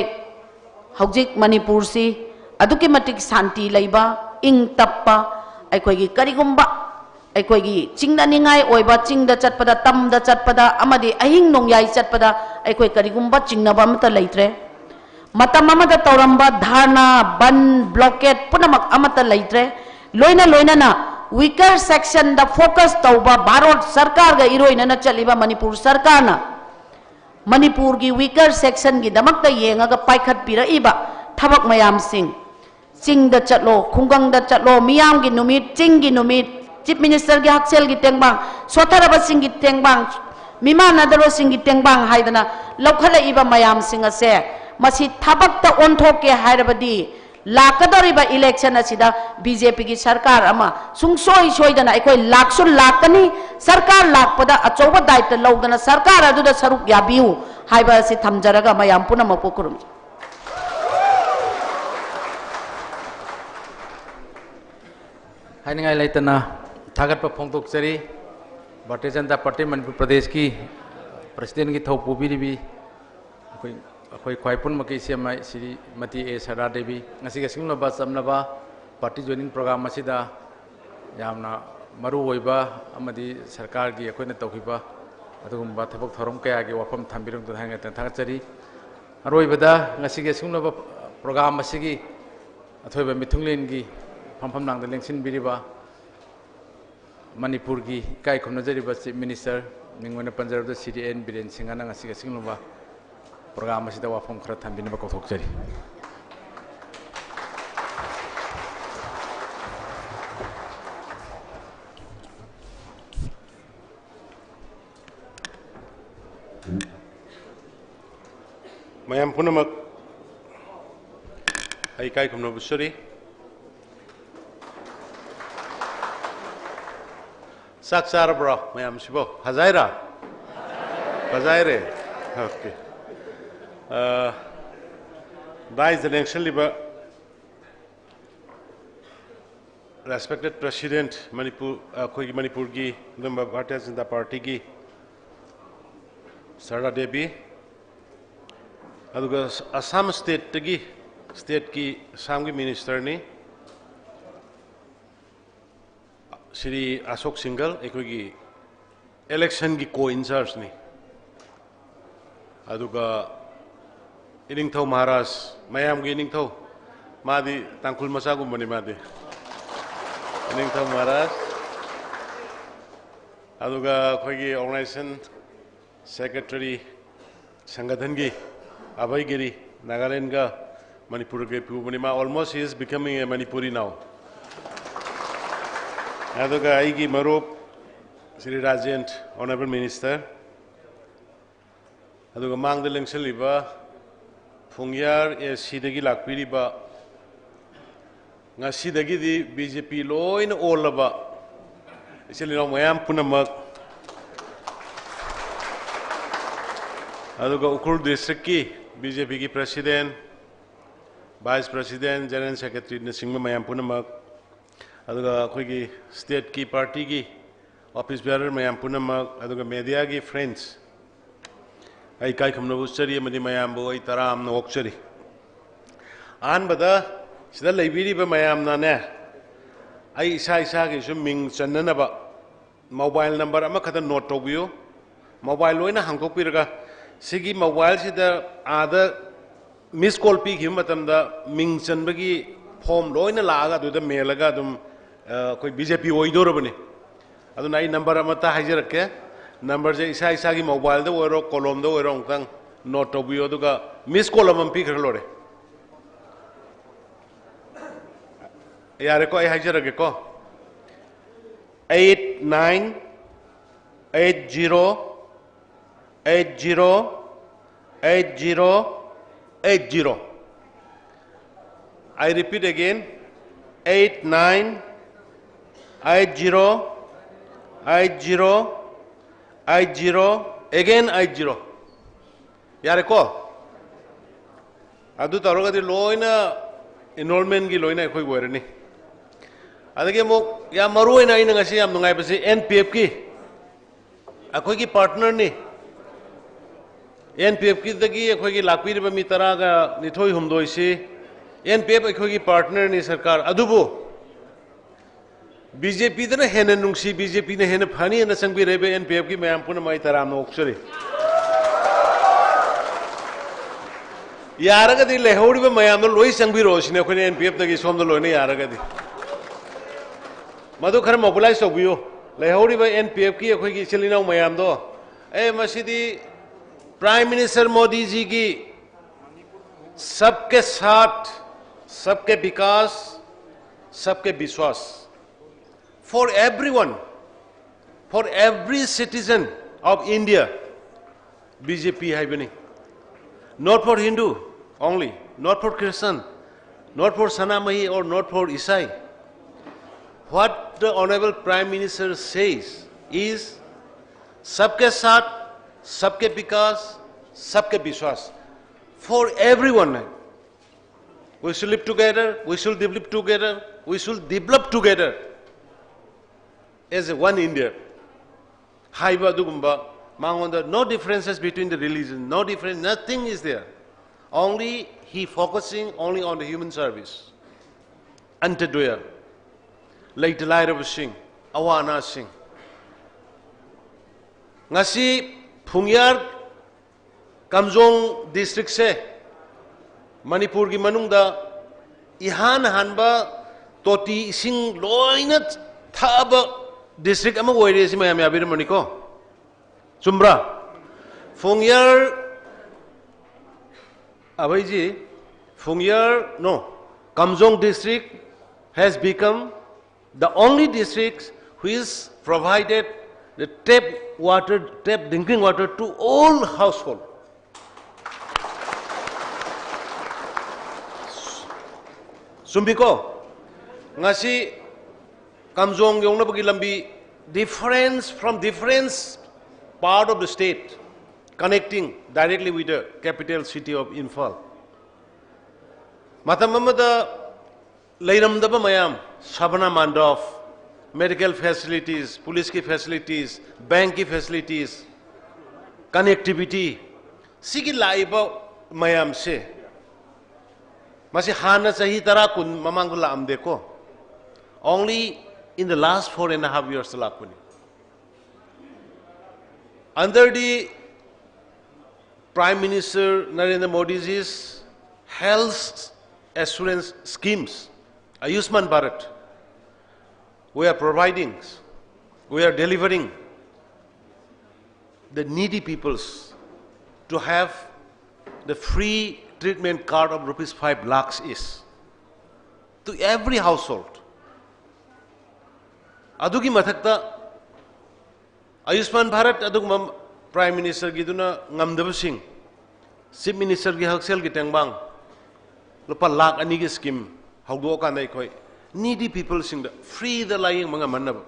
ꯍꯧꯖꯤꯛ ꯃꯅꯤꯄꯨꯔꯁꯤ ꯑꯗꯨꯛꯀꯤ ꯃꯇꯤꯛ ꯁꯥꯟꯇꯤ ꯂꯩꯕ, ꯏꯪ ꯇꯞꯄ, ꯑꯩꯈꯣꯏꯒꯤ ꯀꯔꯤꯒꯨꯝꯕ ꯑꯩꯈꯣꯏꯒꯤ ꯆꯤꯡꯅꯅꯤꯡꯉꯥꯏ ꯑꯣꯏꯕ, ꯆꯤꯡꯗ ꯆꯠꯄꯗ, ꯇꯝꯗ ꯆꯠꯄꯗ, ꯑꯃꯗꯤ ꯑꯍꯤꯡ ꯅꯣꯡꯌꯥꯏ ꯆꯠꯄꯗ ꯑꯩꯈꯣꯏ ꯀꯔꯤꯒꯨꯝꯕ ꯆꯤꯡꯅꯕ ꯑꯃꯠꯇ ꯂꯩꯇ꯭ꯔꯦ꯫ ꯃꯇꯝ ꯑꯃꯗ ꯇꯧꯔꯝꯕ ꯙꯔꯅꯥ, ꯕꯟ, blockade ꯄꯨꯝꯅꯃꯛ ꯑꯃꯠꯇ ꯂꯩꯇ꯭ꯔꯦ꯫ ꯂꯣꯏꯅ ꯂꯣꯏꯅꯅ weaker section ꯗ focus ꯇꯧꯕ ꯚꯥꯔꯠ ꯁꯔꯀꯥꯔꯒ ꯏꯔꯣꯏꯅꯅ ꯆꯠꯂꯤꯕ ꯃꯅꯤꯄꯨꯔ ꯁꯔꯀꯥꯔꯅ ꯃꯅꯤꯄꯨꯔꯒꯤ weaker section ꯒꯤꯗꯃꯛꯇ ꯌꯦꯡꯉꯒ ꯄꯥꯏꯈꯠꯄꯤꯔꯛꯏꯕ ꯊꯕꯛ ꯃꯌꯥꯝꯁꯤꯡ, ꯆꯤꯡꯗ ꯆꯠꯂꯣ, ꯈꯨꯡꯒꯪꯗ ꯆꯠꯂꯣ, ꯃꯤꯌꯥꯝꯒꯤ ꯅꯨꯃꯤꯠ, ꯆꯤꯡꯒꯤ ꯅꯨꯃꯤꯠ, Chief Minister ꯒꯤ ꯍꯛꯁꯦꯜꯒꯤ ꯇꯦꯡꯕꯥꯡ, ꯁꯣꯠꯊꯔꯕꯁꯤꯡꯒꯤ ꯇꯦꯡꯕꯥꯡ, ꯃꯤꯃꯥꯟꯅꯗꯕꯁꯤꯡꯒꯤ ꯇꯦꯡꯕꯥꯡ ꯍꯥꯏꯗꯅ ꯂꯧꯈꯠꯂꯛꯏꯕ ꯃꯌꯥꯝꯁꯤꯡ ꯑꯁꯦ, ꯃꯁꯤ ꯊꯕꯛꯇ ꯑꯣꯟꯊꯣꯛꯀꯦ ꯍꯥꯏꯔꯕꯗꯤ, ꯂꯥꯛꯀꯗꯧꯔꯤꯕ election ꯑꯁꯤꯗ B J P ꯒꯤ ꯁꯔꯀꯥꯔ ꯑꯃ ꯁꯨꯡꯁꯣꯏ ꯁꯣꯏꯗꯅ ꯑꯩꯈꯣꯏ ꯂꯥꯛꯁꯨ ꯂꯥꯛꯀꯅꯤ꯫ ꯁꯔꯀꯥꯔ ꯂꯥꯛꯄꯗ ꯑꯆꯧꯕ ꯗꯥꯏꯇ꯭ꯋ ꯂꯧꯗꯅ ꯁꯔꯀꯥꯔ ꯑꯗꯨꯗ ꯁꯔꯨꯛ ꯌꯥꯕꯤꯌꯨ ꯍꯥꯏꯕ ꯑꯁꯤ ꯊꯝꯖꯔꯒ ꯃꯌꯥꯝ ꯄꯨꯝꯅꯃꯛꯄꯨ ꯈꯨꯔꯨꯝꯖꯔꯤ꯫ ꯍꯥꯏꯅꯤꯡꯉꯥꯏ ꯂꯩꯇꯅ ꯊꯥꯒꯠꯄ ꯐꯣꯡꯗꯣꯛꯆꯔꯤ꯫ ꯚꯥꯔꯇꯤꯌ ꯖꯅꯇꯥ ꯄꯥꯔꯇꯤ ꯃꯅꯤꯄꯨꯔ ꯄ꯭ꯔꯗꯦꯁꯀꯤ President ꯒꯤ ꯊꯧ ꯄꯨꯕꯤꯔꯤꯕꯤ ꯑꯩꯈꯣꯏ, ꯑꯩꯈꯣꯏ ꯈ꯭ꯋꯥꯏ ꯄꯨꯝꯅꯃꯛꯀꯤ ꯏꯆꯦꯃ ꯁ꯭ꯔꯤꯃꯇꯤ ꯑꯦ ꯁꯔꯗꯥ ꯗꯦꯕꯤ, ꯉꯁꯤꯒꯤ ꯑꯁꯤꯒꯨꯝꯂꯕ ꯆꯝꯂꯕ party joining program ꯑꯁꯤꯗ ꯌꯥꯝꯅ ꯃꯔꯨ ꯑꯣꯏꯕ ꯑꯃꯗꯤ ꯁꯔꯀꯥꯔꯒꯤ ꯑꯩꯈꯣꯏꯅ ꯇꯧꯈꯤꯕ ꯑꯗꯨꯒꯨꯝꯕ ꯊꯕꯛ ꯊꯧꯔꯝ ꯀꯌꯥꯒꯤ ꯋꯥꯐꯝ ꯊꯝꯕꯤꯔꯝꯗꯨꯅ ꯍꯥꯏꯅ ꯊꯥꯒꯠꯆꯔꯤ꯫ ꯑꯔꯣꯏꯕꯗ ꯉꯁꯤꯒꯤ ꯑꯁꯤꯒꯨꯝꯂꯕ program ꯑꯁꯤꯒꯤ ꯑꯊꯣꯏꯕ ꯃꯤꯊꯨꯡꯂꯦꯟꯒꯤ ꯐꯝꯐꯝ ꯂꯥꯡꯗ ꯂꯦꯡꯁꯤꯟꯕꯤꯔꯤꯕ ꯃꯅꯤꯄꯨꯔꯒꯤ ꯏꯀꯥꯏ ꯈꯨꯝꯅꯖꯔꯤꯕ Chief Minister, ꯃꯤꯡ ꯑꯣꯏꯅ ꯄꯟꯖꯔꯕꯗ ꯁ꯭ꯔꯤ ꯑꯦꯟ ꯕꯤꯔꯦꯟ ꯁꯤꯡꯍꯅ ꯉꯁꯤꯒꯤ ꯑꯁꯤꯒꯨꯝꯂꯕ program ꯑꯁꯤꯗ ꯋꯥꯐꯝ ꯈꯔ ꯊꯝꯕꯤꯅꯕ ꯀꯧꯊꯣꯛꯆꯔꯤ꯫ ꯃꯌꯥꯝ ꯄꯨꯝꯅꯃꯛ ꯑꯩ ꯏꯀꯥꯏ ꯈꯨꯝꯅꯕ ꯎꯠꯆꯔꯤ꯫ ꯆꯥꯛ ꯆꯥꯔꯕ꯭ꯔꯣ ꯃꯌꯥꯝꯁꯤꯕꯣ? ꯐꯖꯥꯏꯔꯥ? ꯐꯖꯥꯏꯔꯦ? Okay꯫ ꯑ, ꯗꯥꯏꯁꯇ ꯂꯦꯡꯁꯜꯂꯤꯕ Respected President, Manipur, ꯑꯩꯈꯣꯏꯒꯤ ꯃꯅꯤꯄꯨꯔꯒꯤ ꯑꯗꯨꯝꯕ Bharatiya Janata Party ꯒꯤ Sarada Devi, ꯑꯗꯨꯒ Assam state ꯇꯒꯤ, state ꯀꯤ, Assam ꯒꯤ minister ꯅꯤ, Shri Ashok Singhal, ꯑꯩꯈꯣꯏꯒꯤ election ꯒꯤ co-in-charge ꯅꯤ꯫ ꯑꯗꯨꯒ ꯏꯅꯤꯡꯊꯧ ꯃꯍꯥꯔꯥꯖ, ꯃꯌꯥꯝꯒꯤ ꯏꯅꯤꯡꯊꯧ, ꯃꯥꯗꯤ ꯇꯥꯡꯈꯨꯜ ꯃꯆꯥꯒꯨꯝꯕꯅꯤ ꯃꯥꯗꯤ꯫ ꯏꯅꯤꯡꯊꯧ ꯃꯍꯥꯔꯥꯖ꯫ ꯑꯗꯨꯒ ꯑꯩꯈꯣꯏꯒꯤ organization secretary, ꯁꯪꯒꯊꯟꯒꯤ ꯑꯚꯌ ꯒꯤꯔꯤ, ꯅꯥꯒꯥꯂꯦꯟꯒ ꯃꯅꯤꯄꯨꯔꯒ ꯄꯨꯕꯅꯤ꯫ ꯃꯥ, almost he is becoming a Manipuri now. ꯑꯗꯨꯒ ꯑꯩꯒꯤ ꯃꯔꯨꯞ ꯁ꯭ꯔꯤ ꯔꯥꯖꯦꯟ, Honourable Minister, ꯑꯗꯨꯒ ꯃꯥꯡꯗ ꯂꯦꯡꯁꯤꯜꯂꯤꯕ ꯐꯨꯡꯌꯥꯔ A C ꯗꯒꯤ ꯂꯥꯛꯄꯤꯔꯤꯕ, ꯉꯁꯤꯗꯒꯤꯗꯤ B J P ꯂꯣꯏꯅ ꯑꯣꯜꯂꯕ ꯏꯆꯤꯜ ꯏꯅꯥꯎ ꯃꯌꯥꯝ ꯄꯨꯝꯅꯃꯛ, ꯑꯗꯨꯒ ꯎꯈ꯭ꯔꯨꯜ district ꯀꯤ B J P ꯒꯤ president, vice president, general secretary ꯅꯆꯤꯡꯕ ꯃꯌꯥꯝ ꯄꯨꯝꯅꯃꯛ, ꯑꯗꯨꯒ ꯑꯩꯈꯣꯏꯒꯤ state ꯀꯤ party ꯒꯤ office bearer ꯃꯌꯥꯝ ꯄꯨꯝꯅꯃꯛ, ꯑꯗꯨꯒ media ꯒꯤ friends, ꯑꯩ ꯏꯀꯥꯏ ꯈꯨꯝꯅꯕ ꯎꯠꯆꯔꯤ ꯑꯃꯗꯤ ꯃꯌꯥꯝꯕꯨ ꯑꯩ ꯇꯔꯥꯝꯅ ꯑꯣꯛꯆꯔꯤ꯫ ꯑꯍꯥꯟꯕꯗ ꯁꯤꯗ ꯂꯩꯕꯤꯔꯤꯕ ꯃꯌꯥꯝꯅꯅꯦ, ꯑꯩ ꯏꯁꯥ ꯏꯁꯥꯒꯤꯁꯨ ꯃꯤꯡ ꯆꯟꯅꯅꯕ mobile number ꯑꯃꯈꯛꯇ note ꯇꯧꯕꯤꯌꯨ꯫ Mobile ꯂꯣꯏꯅ ꯍꯥꯡꯗꯣꯛꯄꯤꯔꯒ, ꯁꯤꯒꯤ mobile ꯁꯤꯗ ꯑꯥꯗ miss call ꯄꯤꯈꯤꯕ ꯃꯇꯝꯗ ꯃꯤꯡ ꯆꯟꯕꯒꯤ form ꯂꯣꯏꯅ ꯂꯥꯛꯑꯒ ꯑꯗꯨꯗ ꯃꯦꯜꯂꯒ ꯑꯗꯨꯝ, ꯑ, ꯑꯩꯈꯣꯏ B J P ꯑꯣꯏꯗꯧꯔꯕꯅꯤ꯫ ꯑꯗꯨꯅ ꯑꯩ number ꯑꯃꯠꯇ ꯍꯥꯏꯖꯔꯛꯀꯦ꯫ Number ꯁꯦ ꯏꯁꯥ ꯏꯁꯥꯒꯤ mobile ꯗ ꯑꯣꯏꯔꯣ, ꯀꯣꯂꯣꯝꯗ ꯑꯣꯏꯔꯣ, ꯑꯃꯨꯛꯇꯪ note ꯇꯧꯕꯤꯌꯨ, ꯑꯗꯨꯒ miss call ꯑꯃꯃꯝ ꯄꯤꯈ꯭ꯔ ꯂꯣꯏꯔꯦ꯫ ꯌꯥꯔꯦꯀꯣ, ꯑꯩ ꯍꯥꯏꯖꯔꯒꯦꯀꯣ꯫ Eight nine eight zero eight zero eight zero eight zero. I repeat again, eight nine eight zero eight zero eight zero, again eight zero. ꯌꯥꯔꯦꯀꯣ? ꯑꯗꯨ ꯇꯧꯔꯒꯗꯤ ꯂꯣꯏꯅ enrollment ꯀꯤ ꯂꯣꯏꯅ ꯑꯩꯈꯣꯏ ꯑꯣꯏꯔꯅꯤ꯫ ꯑꯗꯒꯤ ꯑꯃꯨꯛ ꯌꯥꯝ ꯃꯔꯨ ꯑꯣꯏꯅ ꯑꯩꯅ ꯉꯁꯤ ꯌꯥꯝ ꯅꯨꯡꯉꯥꯏꯕꯁꯤ N P F ꯀꯤ ꯑꯩꯈꯣꯏꯒꯤ partner ꯅꯤ꯫ N P F ꯀꯤꯗꯒꯤ ꯑꯩꯈꯣꯏꯒꯤ ꯂꯥꯛꯄꯤꯔꯤꯕ ꯃꯤ ꯇꯔꯥꯒ ꯅꯤꯊꯣꯏ ꯍꯨꯝꯗꯣꯏꯁꯤ N P F ꯑꯩꯈꯣꯏꯒꯤ partner ꯅꯤ ꯁꯔꯀꯥꯔ꯫ ꯑꯗꯨꯕꯨ B J P ꯗꯅ ꯍꯦꯟꯅ ꯅꯨꯡꯁꯤ, B J P ꯅ ꯍꯦꯟꯅ ꯐꯅꯤ ꯍꯥꯏꯅ ꯆꯪꯕꯤꯔꯛꯏꯕ N P F ꯀꯤ ꯃꯌꯥꯝ ꯄꯨꯝꯅꯃꯛ ꯑꯩ ꯇꯔꯥꯝꯅ ꯑꯣꯛꯆꯔꯤ꯫ ꯌꯥꯔꯒꯗꯤ ꯂꯩꯍꯧꯔꯤꯕ ꯃꯌꯥꯝꯗꯣ ꯂꯣꯏ ꯆꯪꯕꯤꯔꯛꯑꯣ ꯁꯤꯅꯤ ꯑꯩꯈꯣꯏꯅ N P F ꯇꯒꯤ ꯁꯣꯝꯗ ꯂꯣꯏꯅ ꯌꯥꯔꯒꯗꯤ꯫ ꯃꯗꯨ ꯈꯔ mobilize ꯇꯧꯕꯤꯌꯨ꯫ ꯂꯩꯍꯧꯔꯤꯕ N P F ꯀꯤ ꯑꯩꯈꯣꯏꯒꯤ ꯏꯆꯤꯜ ꯏꯅꯥꯎ ꯃꯌꯥꯝꯗꯣ, ꯑꯦ, ꯃꯁꯤꯗꯤ Prime Minister ꯃꯣꯗꯤꯖꯤꯒꯤ सबके साथ, सबके विकास, सबके विश्वास, for everyone, for every citizen of India, B J P ꯍꯥꯏꯕꯅꯤ꯫ Not for Hindu only, not for Christian, not for Sanamahi or not for Isai. What the Honorable Prime Minister says is सबके साथ, सबके विकास, सबके विश्वास, for everyone. We should live together, we should develop together, we should develop together as a one India ꯍꯥꯏꯕ ꯑꯗꯨꯒꯨꯝꯕ ꯃꯉꯣꯟꯗ, no differences between the religion, no difference, nothing is there. Only he focusing only on the human service. ꯑꯟꯇꯗꯣꯌ, ꯂꯩꯇ ꯂꯥꯏꯔꯕꯁꯤꯡ, ꯑꯋꯥ ꯑꯅꯥꯁꯤꯡ꯫ ꯉꯁꯤ ꯐꯨꯡꯌꯥꯔ ꯀꯥꯝꯖꯣꯡ district ꯁꯦ ꯃꯅꯤꯄꯨꯔꯒꯤ ꯃꯅꯨꯡꯗ ꯏꯍꯥꯟ ꯍꯥꯟꯕ ꯇꯣꯇꯤ ꯏꯁꯤꯡ ꯂꯣꯏꯅ ꯊꯛꯑꯕ district ꯑꯃ ꯑꯣꯏꯔꯦ, ꯁꯤ ꯃꯌꯥꯝ ꯌꯥꯕꯤꯔꯝꯃꯅꯤꯀꯣ? ꯆꯨꯝꯕ꯭ꯔꯥ? ꯐꯨꯡꯌꯥꯔ, ꯑꯚꯩꯖꯤ, ꯐꯨꯡꯌꯥꯔ, no, Kamjong district has become the only district which provided the tap water, tap drinking water to all household. ꯆꯨꯝꯃꯤꯀꯣ? ꯉꯁꯤ ꯀꯥꯝꯖꯣꯡ ꯌꯧꯅꯕꯒꯤ ꯂꯝꯕꯤ, difference from different part of the state connecting directly with the capital city of Imphal. ꯃꯇꯝ ꯑꯃꯗ Leiramdaba mayam, Sabana Mandap, medical facilities, police ki facilities, bank ki facilities, connectivity, siki laiba mayamse. Masi hānna chahi tara kun mamang ko lāmde ko. Only in the last four and a half years lākuni. Under the Prime Minister Narendra Modi's health assurance schemes, Ayushman Bharat, we are providing, we are delivering the needy peoples to have the free treatment card of rupees five lakhs is to every household. Adugi mathakta Ayushman Bharat adugma Prime Minister giduna ngamdabasing, Chief Minister gi haksel gi tengbang, lupa lakh ani gi scheme haodo kanda eikoi needy people singda free da layeng mangamanna ba.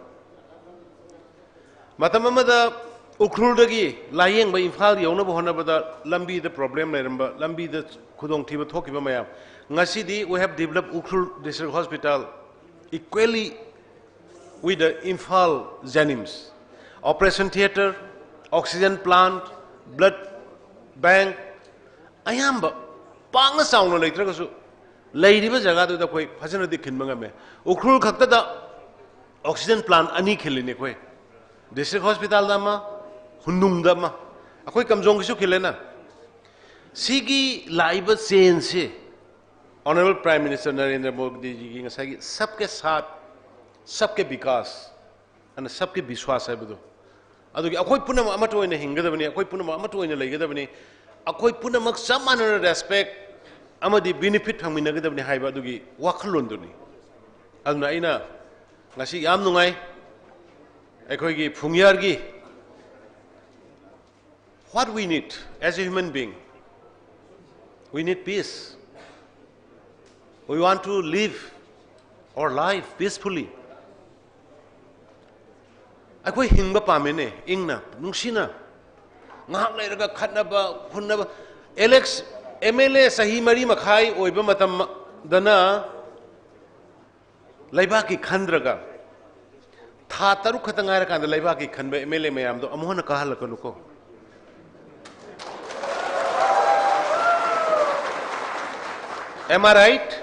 Matam amada Ukhrul dagi layeng ba Imphal yaona ba hona ba da lambi da problem leiramba, lambi da khudong thiba thoki ba mayam. Ngasidi we have developed Ukhrul District Hospital equally with the Imphal JNIMS. Operation theatre, oxygen plant, blood bank, ayamba, pangna sauna leitra kasu, leiriba jaga tu da koi, phajana di khin mangame. Ukhrul khakta da oxygen plant ani khili ni koi. District Hospital da ma, Hunung da ma. Akoi Kamjong kisu khilena. Siki laiba sense. Honorable Prime Minister Narendra Modi ji ngasai ki sabke saath, sabke vikas, and sabke vishwas haiba do. Adugi akoi punam amatoina hingga da bani, akoi punam amatoina leiga da bani, akoi punam mak samana respect, amadi benefit phangmina ga da bani haiba adugi wakhalon duni. Aduna ina, ngasi yam nungai, akoi ki phungyar gi, what we need as a human being, we need peace. We want to live our life peacefully. Akoi hingba pamene, ingna, nungsina. Ngahak leiraga khatna ba, hunna ba. Alex, M L A sahi mari makhai oiba matam dana, leibaki khandraga, tha taruk khata ngaira kanda leibaki khanba M L A mayam do amuhana kahala kaluko. Am I right?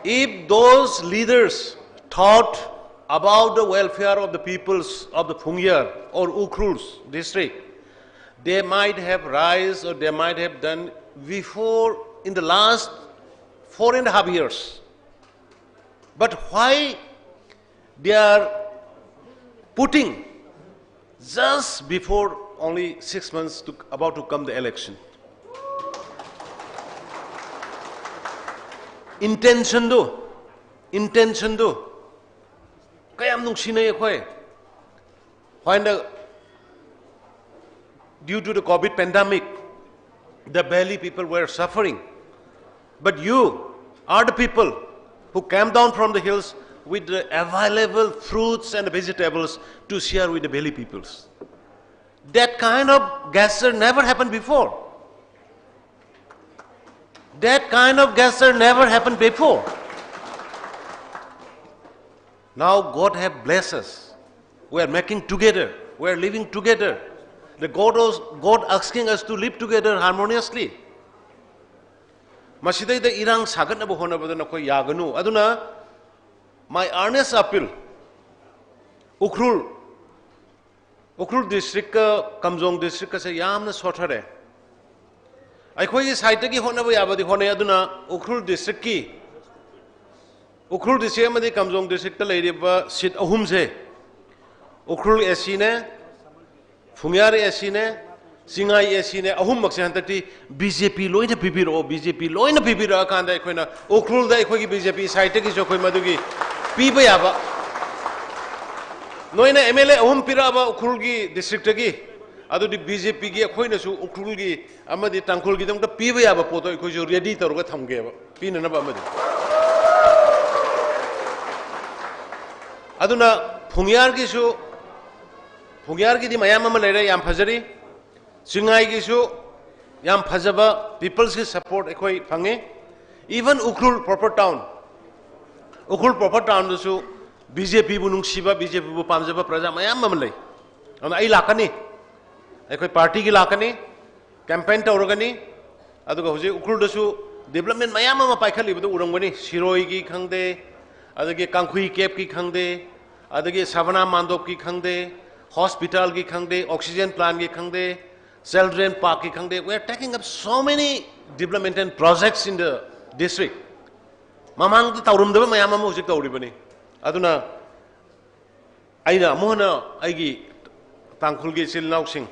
If those leaders thought about the welfare of the peoples of the Phungyar or Ukhrul's district, they might have rise or they might have done before in the last four and a half years. But why they are putting just before only six months to, about to come the election? Intention do, intention do. Kayam nungsina eikoi. When the, due to the COVID pandemic, the valley people were suffering. But you are the people who came down from the hills with the available fruits and vegetables to share with the valley peoples. That kind of gesture never happened before. That kind of gesture never happened before. Now God have blessed us. We are making together. We are living together. The God was, God asking us to live together harmoniously. Masidaida irang sagatnaba honabada nakhoi yaganu. Aduna, my earnest appeal, Ukhrul, Ukhrul district ka, Kamjong district kase yamna sothare. Eikhoigi side ki honaba yabadi hone aduna Ukhrul district ki, Ukhrul district amadi Kamjong district ta leiriba seat ahumse, Ukhrul A C ne, Phungyar A C ne, Singai A C ne, ahummakse hantakti B J P loina pibiro, B J P loina pibiro akanda eikhoina Ukhrul da eikhoigi B J P side ki jo khoi madugi piba yaba. Noina M L A ahum piraba Ukhrul gi district gi, adudi B J P gi eikhoinasu Ukhrul gi amadi Tangkhul gidamta piba yaba poto eikhoisu ready taraga thamgeba. Pinanaba amadi. Aduna Phungyar gisu, Phungyar gidi mayam ama leira yam phajari. Singai gisu yam phajaba people's ki support eikoi phange. Even Ukhrul proper town, Ukhrul proper town dasu B J P bu nungshiba, B J P bu pamjaba praja mayam ama lei. Ana ai lākani, ai koi party ki lākani, campaign tau ragani, aduga hujik Ukhrul dasu development mayam ama paikhalibadu urangwani, Siroi ki khangde, adagi Kangkhui Cap ki khangde, adagi Savannah Mandop ki khangde, hospital ki khangde, oxygen plant ki khangde, children park ki khangde. We are taking up so many development and projects in the district. Mamang taurumdaba mayam ama hujik tauribani. Aduna, aina mohana aigi Tangkhul ki ichil inaosing,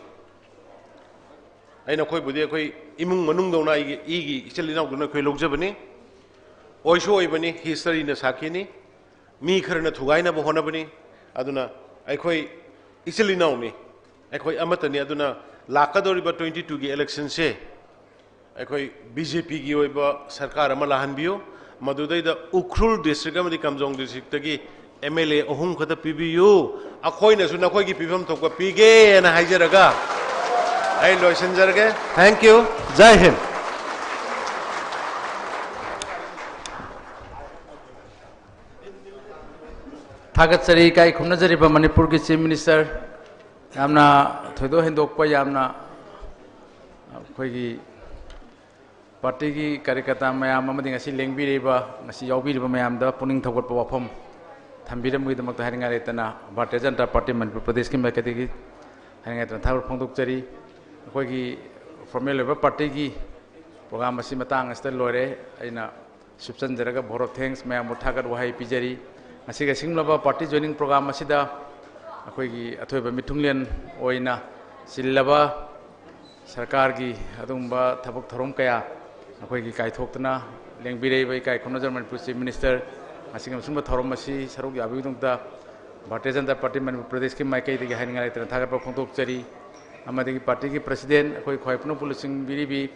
aina khoi budi khoi imung manung dauna aigi, aigi ichil inao dauna khoi lokjabani. Oisho oibani, history na sākini. Mi kharana thugaina ba honabani. Aduna ai khoi ichil inaoni, ai khoi amatani. Aduna lākadoriba twenty-two ki election se, ai khoi B J P ki oiba sarkar ama lāhanbiyu. Madudaida Ukhrul district amadi Kamjong district taki M L A ahum khata pibiyu. Akhoinasu nakhoi ki pifam thokpa pige na haijaraga, ai loisanjarage. Thank you. Jai Hind. Thagatchari kaikhumna jariba Manipur ki Chief Minister, yamna thoidok hindokpa, yamna, ah, khoi ki party ki karyakarta mayam amadi ngasi lengbiriba, ngasi yaobiriba mayamda puning thaukatpa wafam thambira muida makta haingai leitana, Bharatiya Janata Party Manipur Pradesh ki maikaidagi haingai tana thagar phongdokchari. Khoi ki formal oiba party ki program asi matang asita loire, aina shipsanjaraga vote of thanks mayambu thagat wahai pijari. Ngasi kasinglaga party joining program asida, akhoi ki athoiba mithunglen oina, silaga sarkar ki adumba thabak tharom kaya akhoi ki kaithoktana lengbireiba kaikhumna jariba Manipur Chief Minister, ngasi kasingba tharom asi saruk yabi tungta, Bharatiya Janata Party Manipur Pradesh ki maikaidagi haingai leitana thagatpa phongdokchari. Amadi party ki president akhoi khoi puna pulusingbiribi,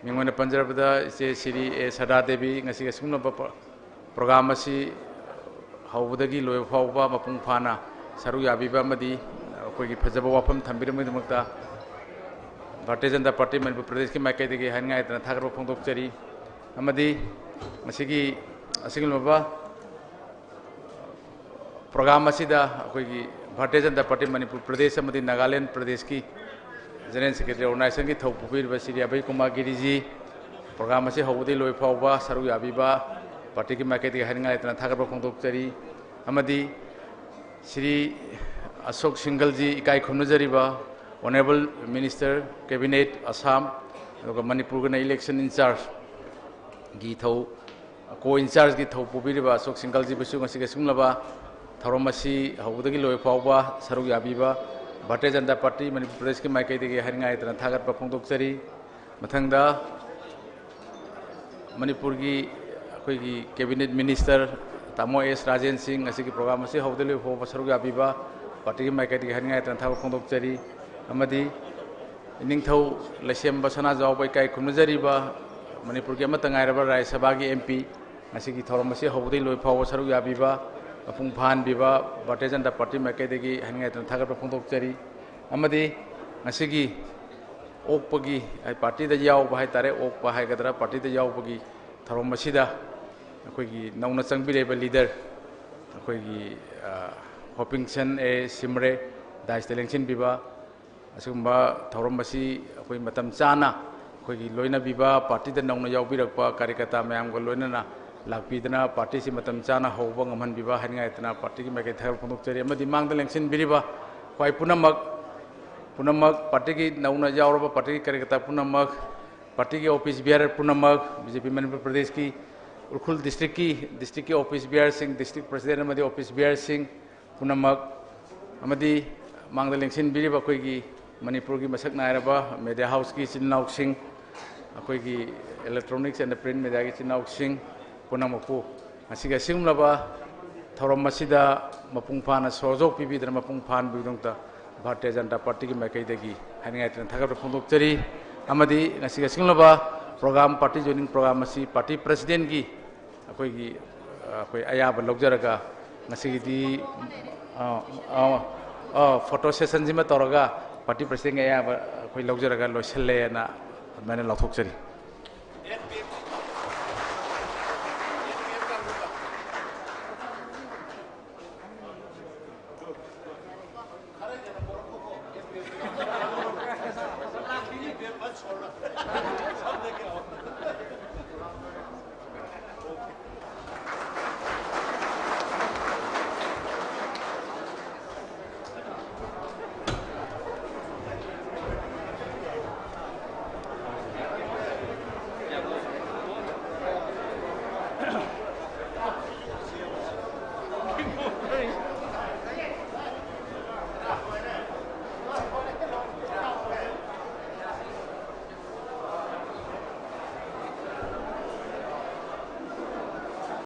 mingwena panjarabada iche Shri A Sharda Devi, ngasi kasinglaga pa-, program asi haobadagi loi faoba mapung phana saruk yabiba amadi akhoi ki phajaba wafam thambira muida makta, Bharatiya Janata Party Manipur Pradesh ki maikaidagi haingai tana thagatpa phongdokchari. Amadi ngasi ki asinglaga program asida akhoi ki Bharatiya Janata Party Manipur Pradesh amadi Nagaland Pradesh ki General Secretary organization ki thao pubiriba Shri Abhay Kumar Giri ji, program asi haobadagi loi faoba saruk yabiba, party ki maikaidagi haingai leitana thagatpa phongdokchari. Amadi Shri Ashok Singhal ji, ikai khumna jariba Honorable Minister Cabinet Assam, aduga Manipur kana election in charge ki thao, co-in charge ki thao pubiriba Ashok Singhal ji busu ngasi kasinglaga tharom asi haobadagi loi faoba saruk yabiba, Bharatiya Janata Party Manipur Pradesh ki maikaidagi haingai tana thagatpa phongdokchari. Mathangda Manipur ki akhoi ki Cabinet Minister Tamo S Rajen Singh, ngasi ki program asi haobadagi loi faoba saruk yabiba, party ki maikaidagi haingai tana thagar phongdokchari. Amadi ningthao leisemba Sanajaoba ikai khumna jariba Manipur ki amata ngairaba Rajya Sabha ki M P, ngasi ki tharom asi haobadagi loi faoba saruk yabiba, mapung phanbiba, Bharatiya Janata Party maikaidagi haingai tana thagatpa phongdokchari. Amadi ngasi ki okpa ki, ai, party da yaoba haitare, okpa haikadara party da yaoba ki tharom asida akhoi ki naona changbireiba leader, akhoi ki, ah, Hopingson A Shimray, dais da lengsinbiba, asigumba tharom asi akhoi matam chana akhoi ki loinabiba, party da naona yaobirakpa karyakarta mayamga loinana lākpidana party si matam chana haoba ngamhanbiba haingai tana party ki maikaida thagar phongdokchari. Amadi mangda lengsinbiriba khoi punamak, punamak party ki naona yaoraba party ki karyakarta punamak, party ki office bearer punamak, B J P Manipur Pradesh ki, Ukhrul district ki, district ki office bearer sing, district president amadi office bearer sing punamak, amadi mangda lengsinbiriba akhoi ki Manipur ki masaknairaba media house ki ichil inaosing, akhoi ki electronics and print media ki ichil inaosing punamaku, ngasi kasinglaga tharom asida mapung phana sojok pibidana mapung phanbi tungta, Bharatiya Janata Party ki maikaidagi haingai tana thagatpa phongdokchari. Amadi ngasi kasinglaga program, party joining program asi party president ki akhoi ki, ah, akhoi ayaba lokjaraga, ngasi di, ah, ah, ah, photo session ji matauraga, party president ki ayaba akhoi lokjaraga loisallena, mana laothokchari.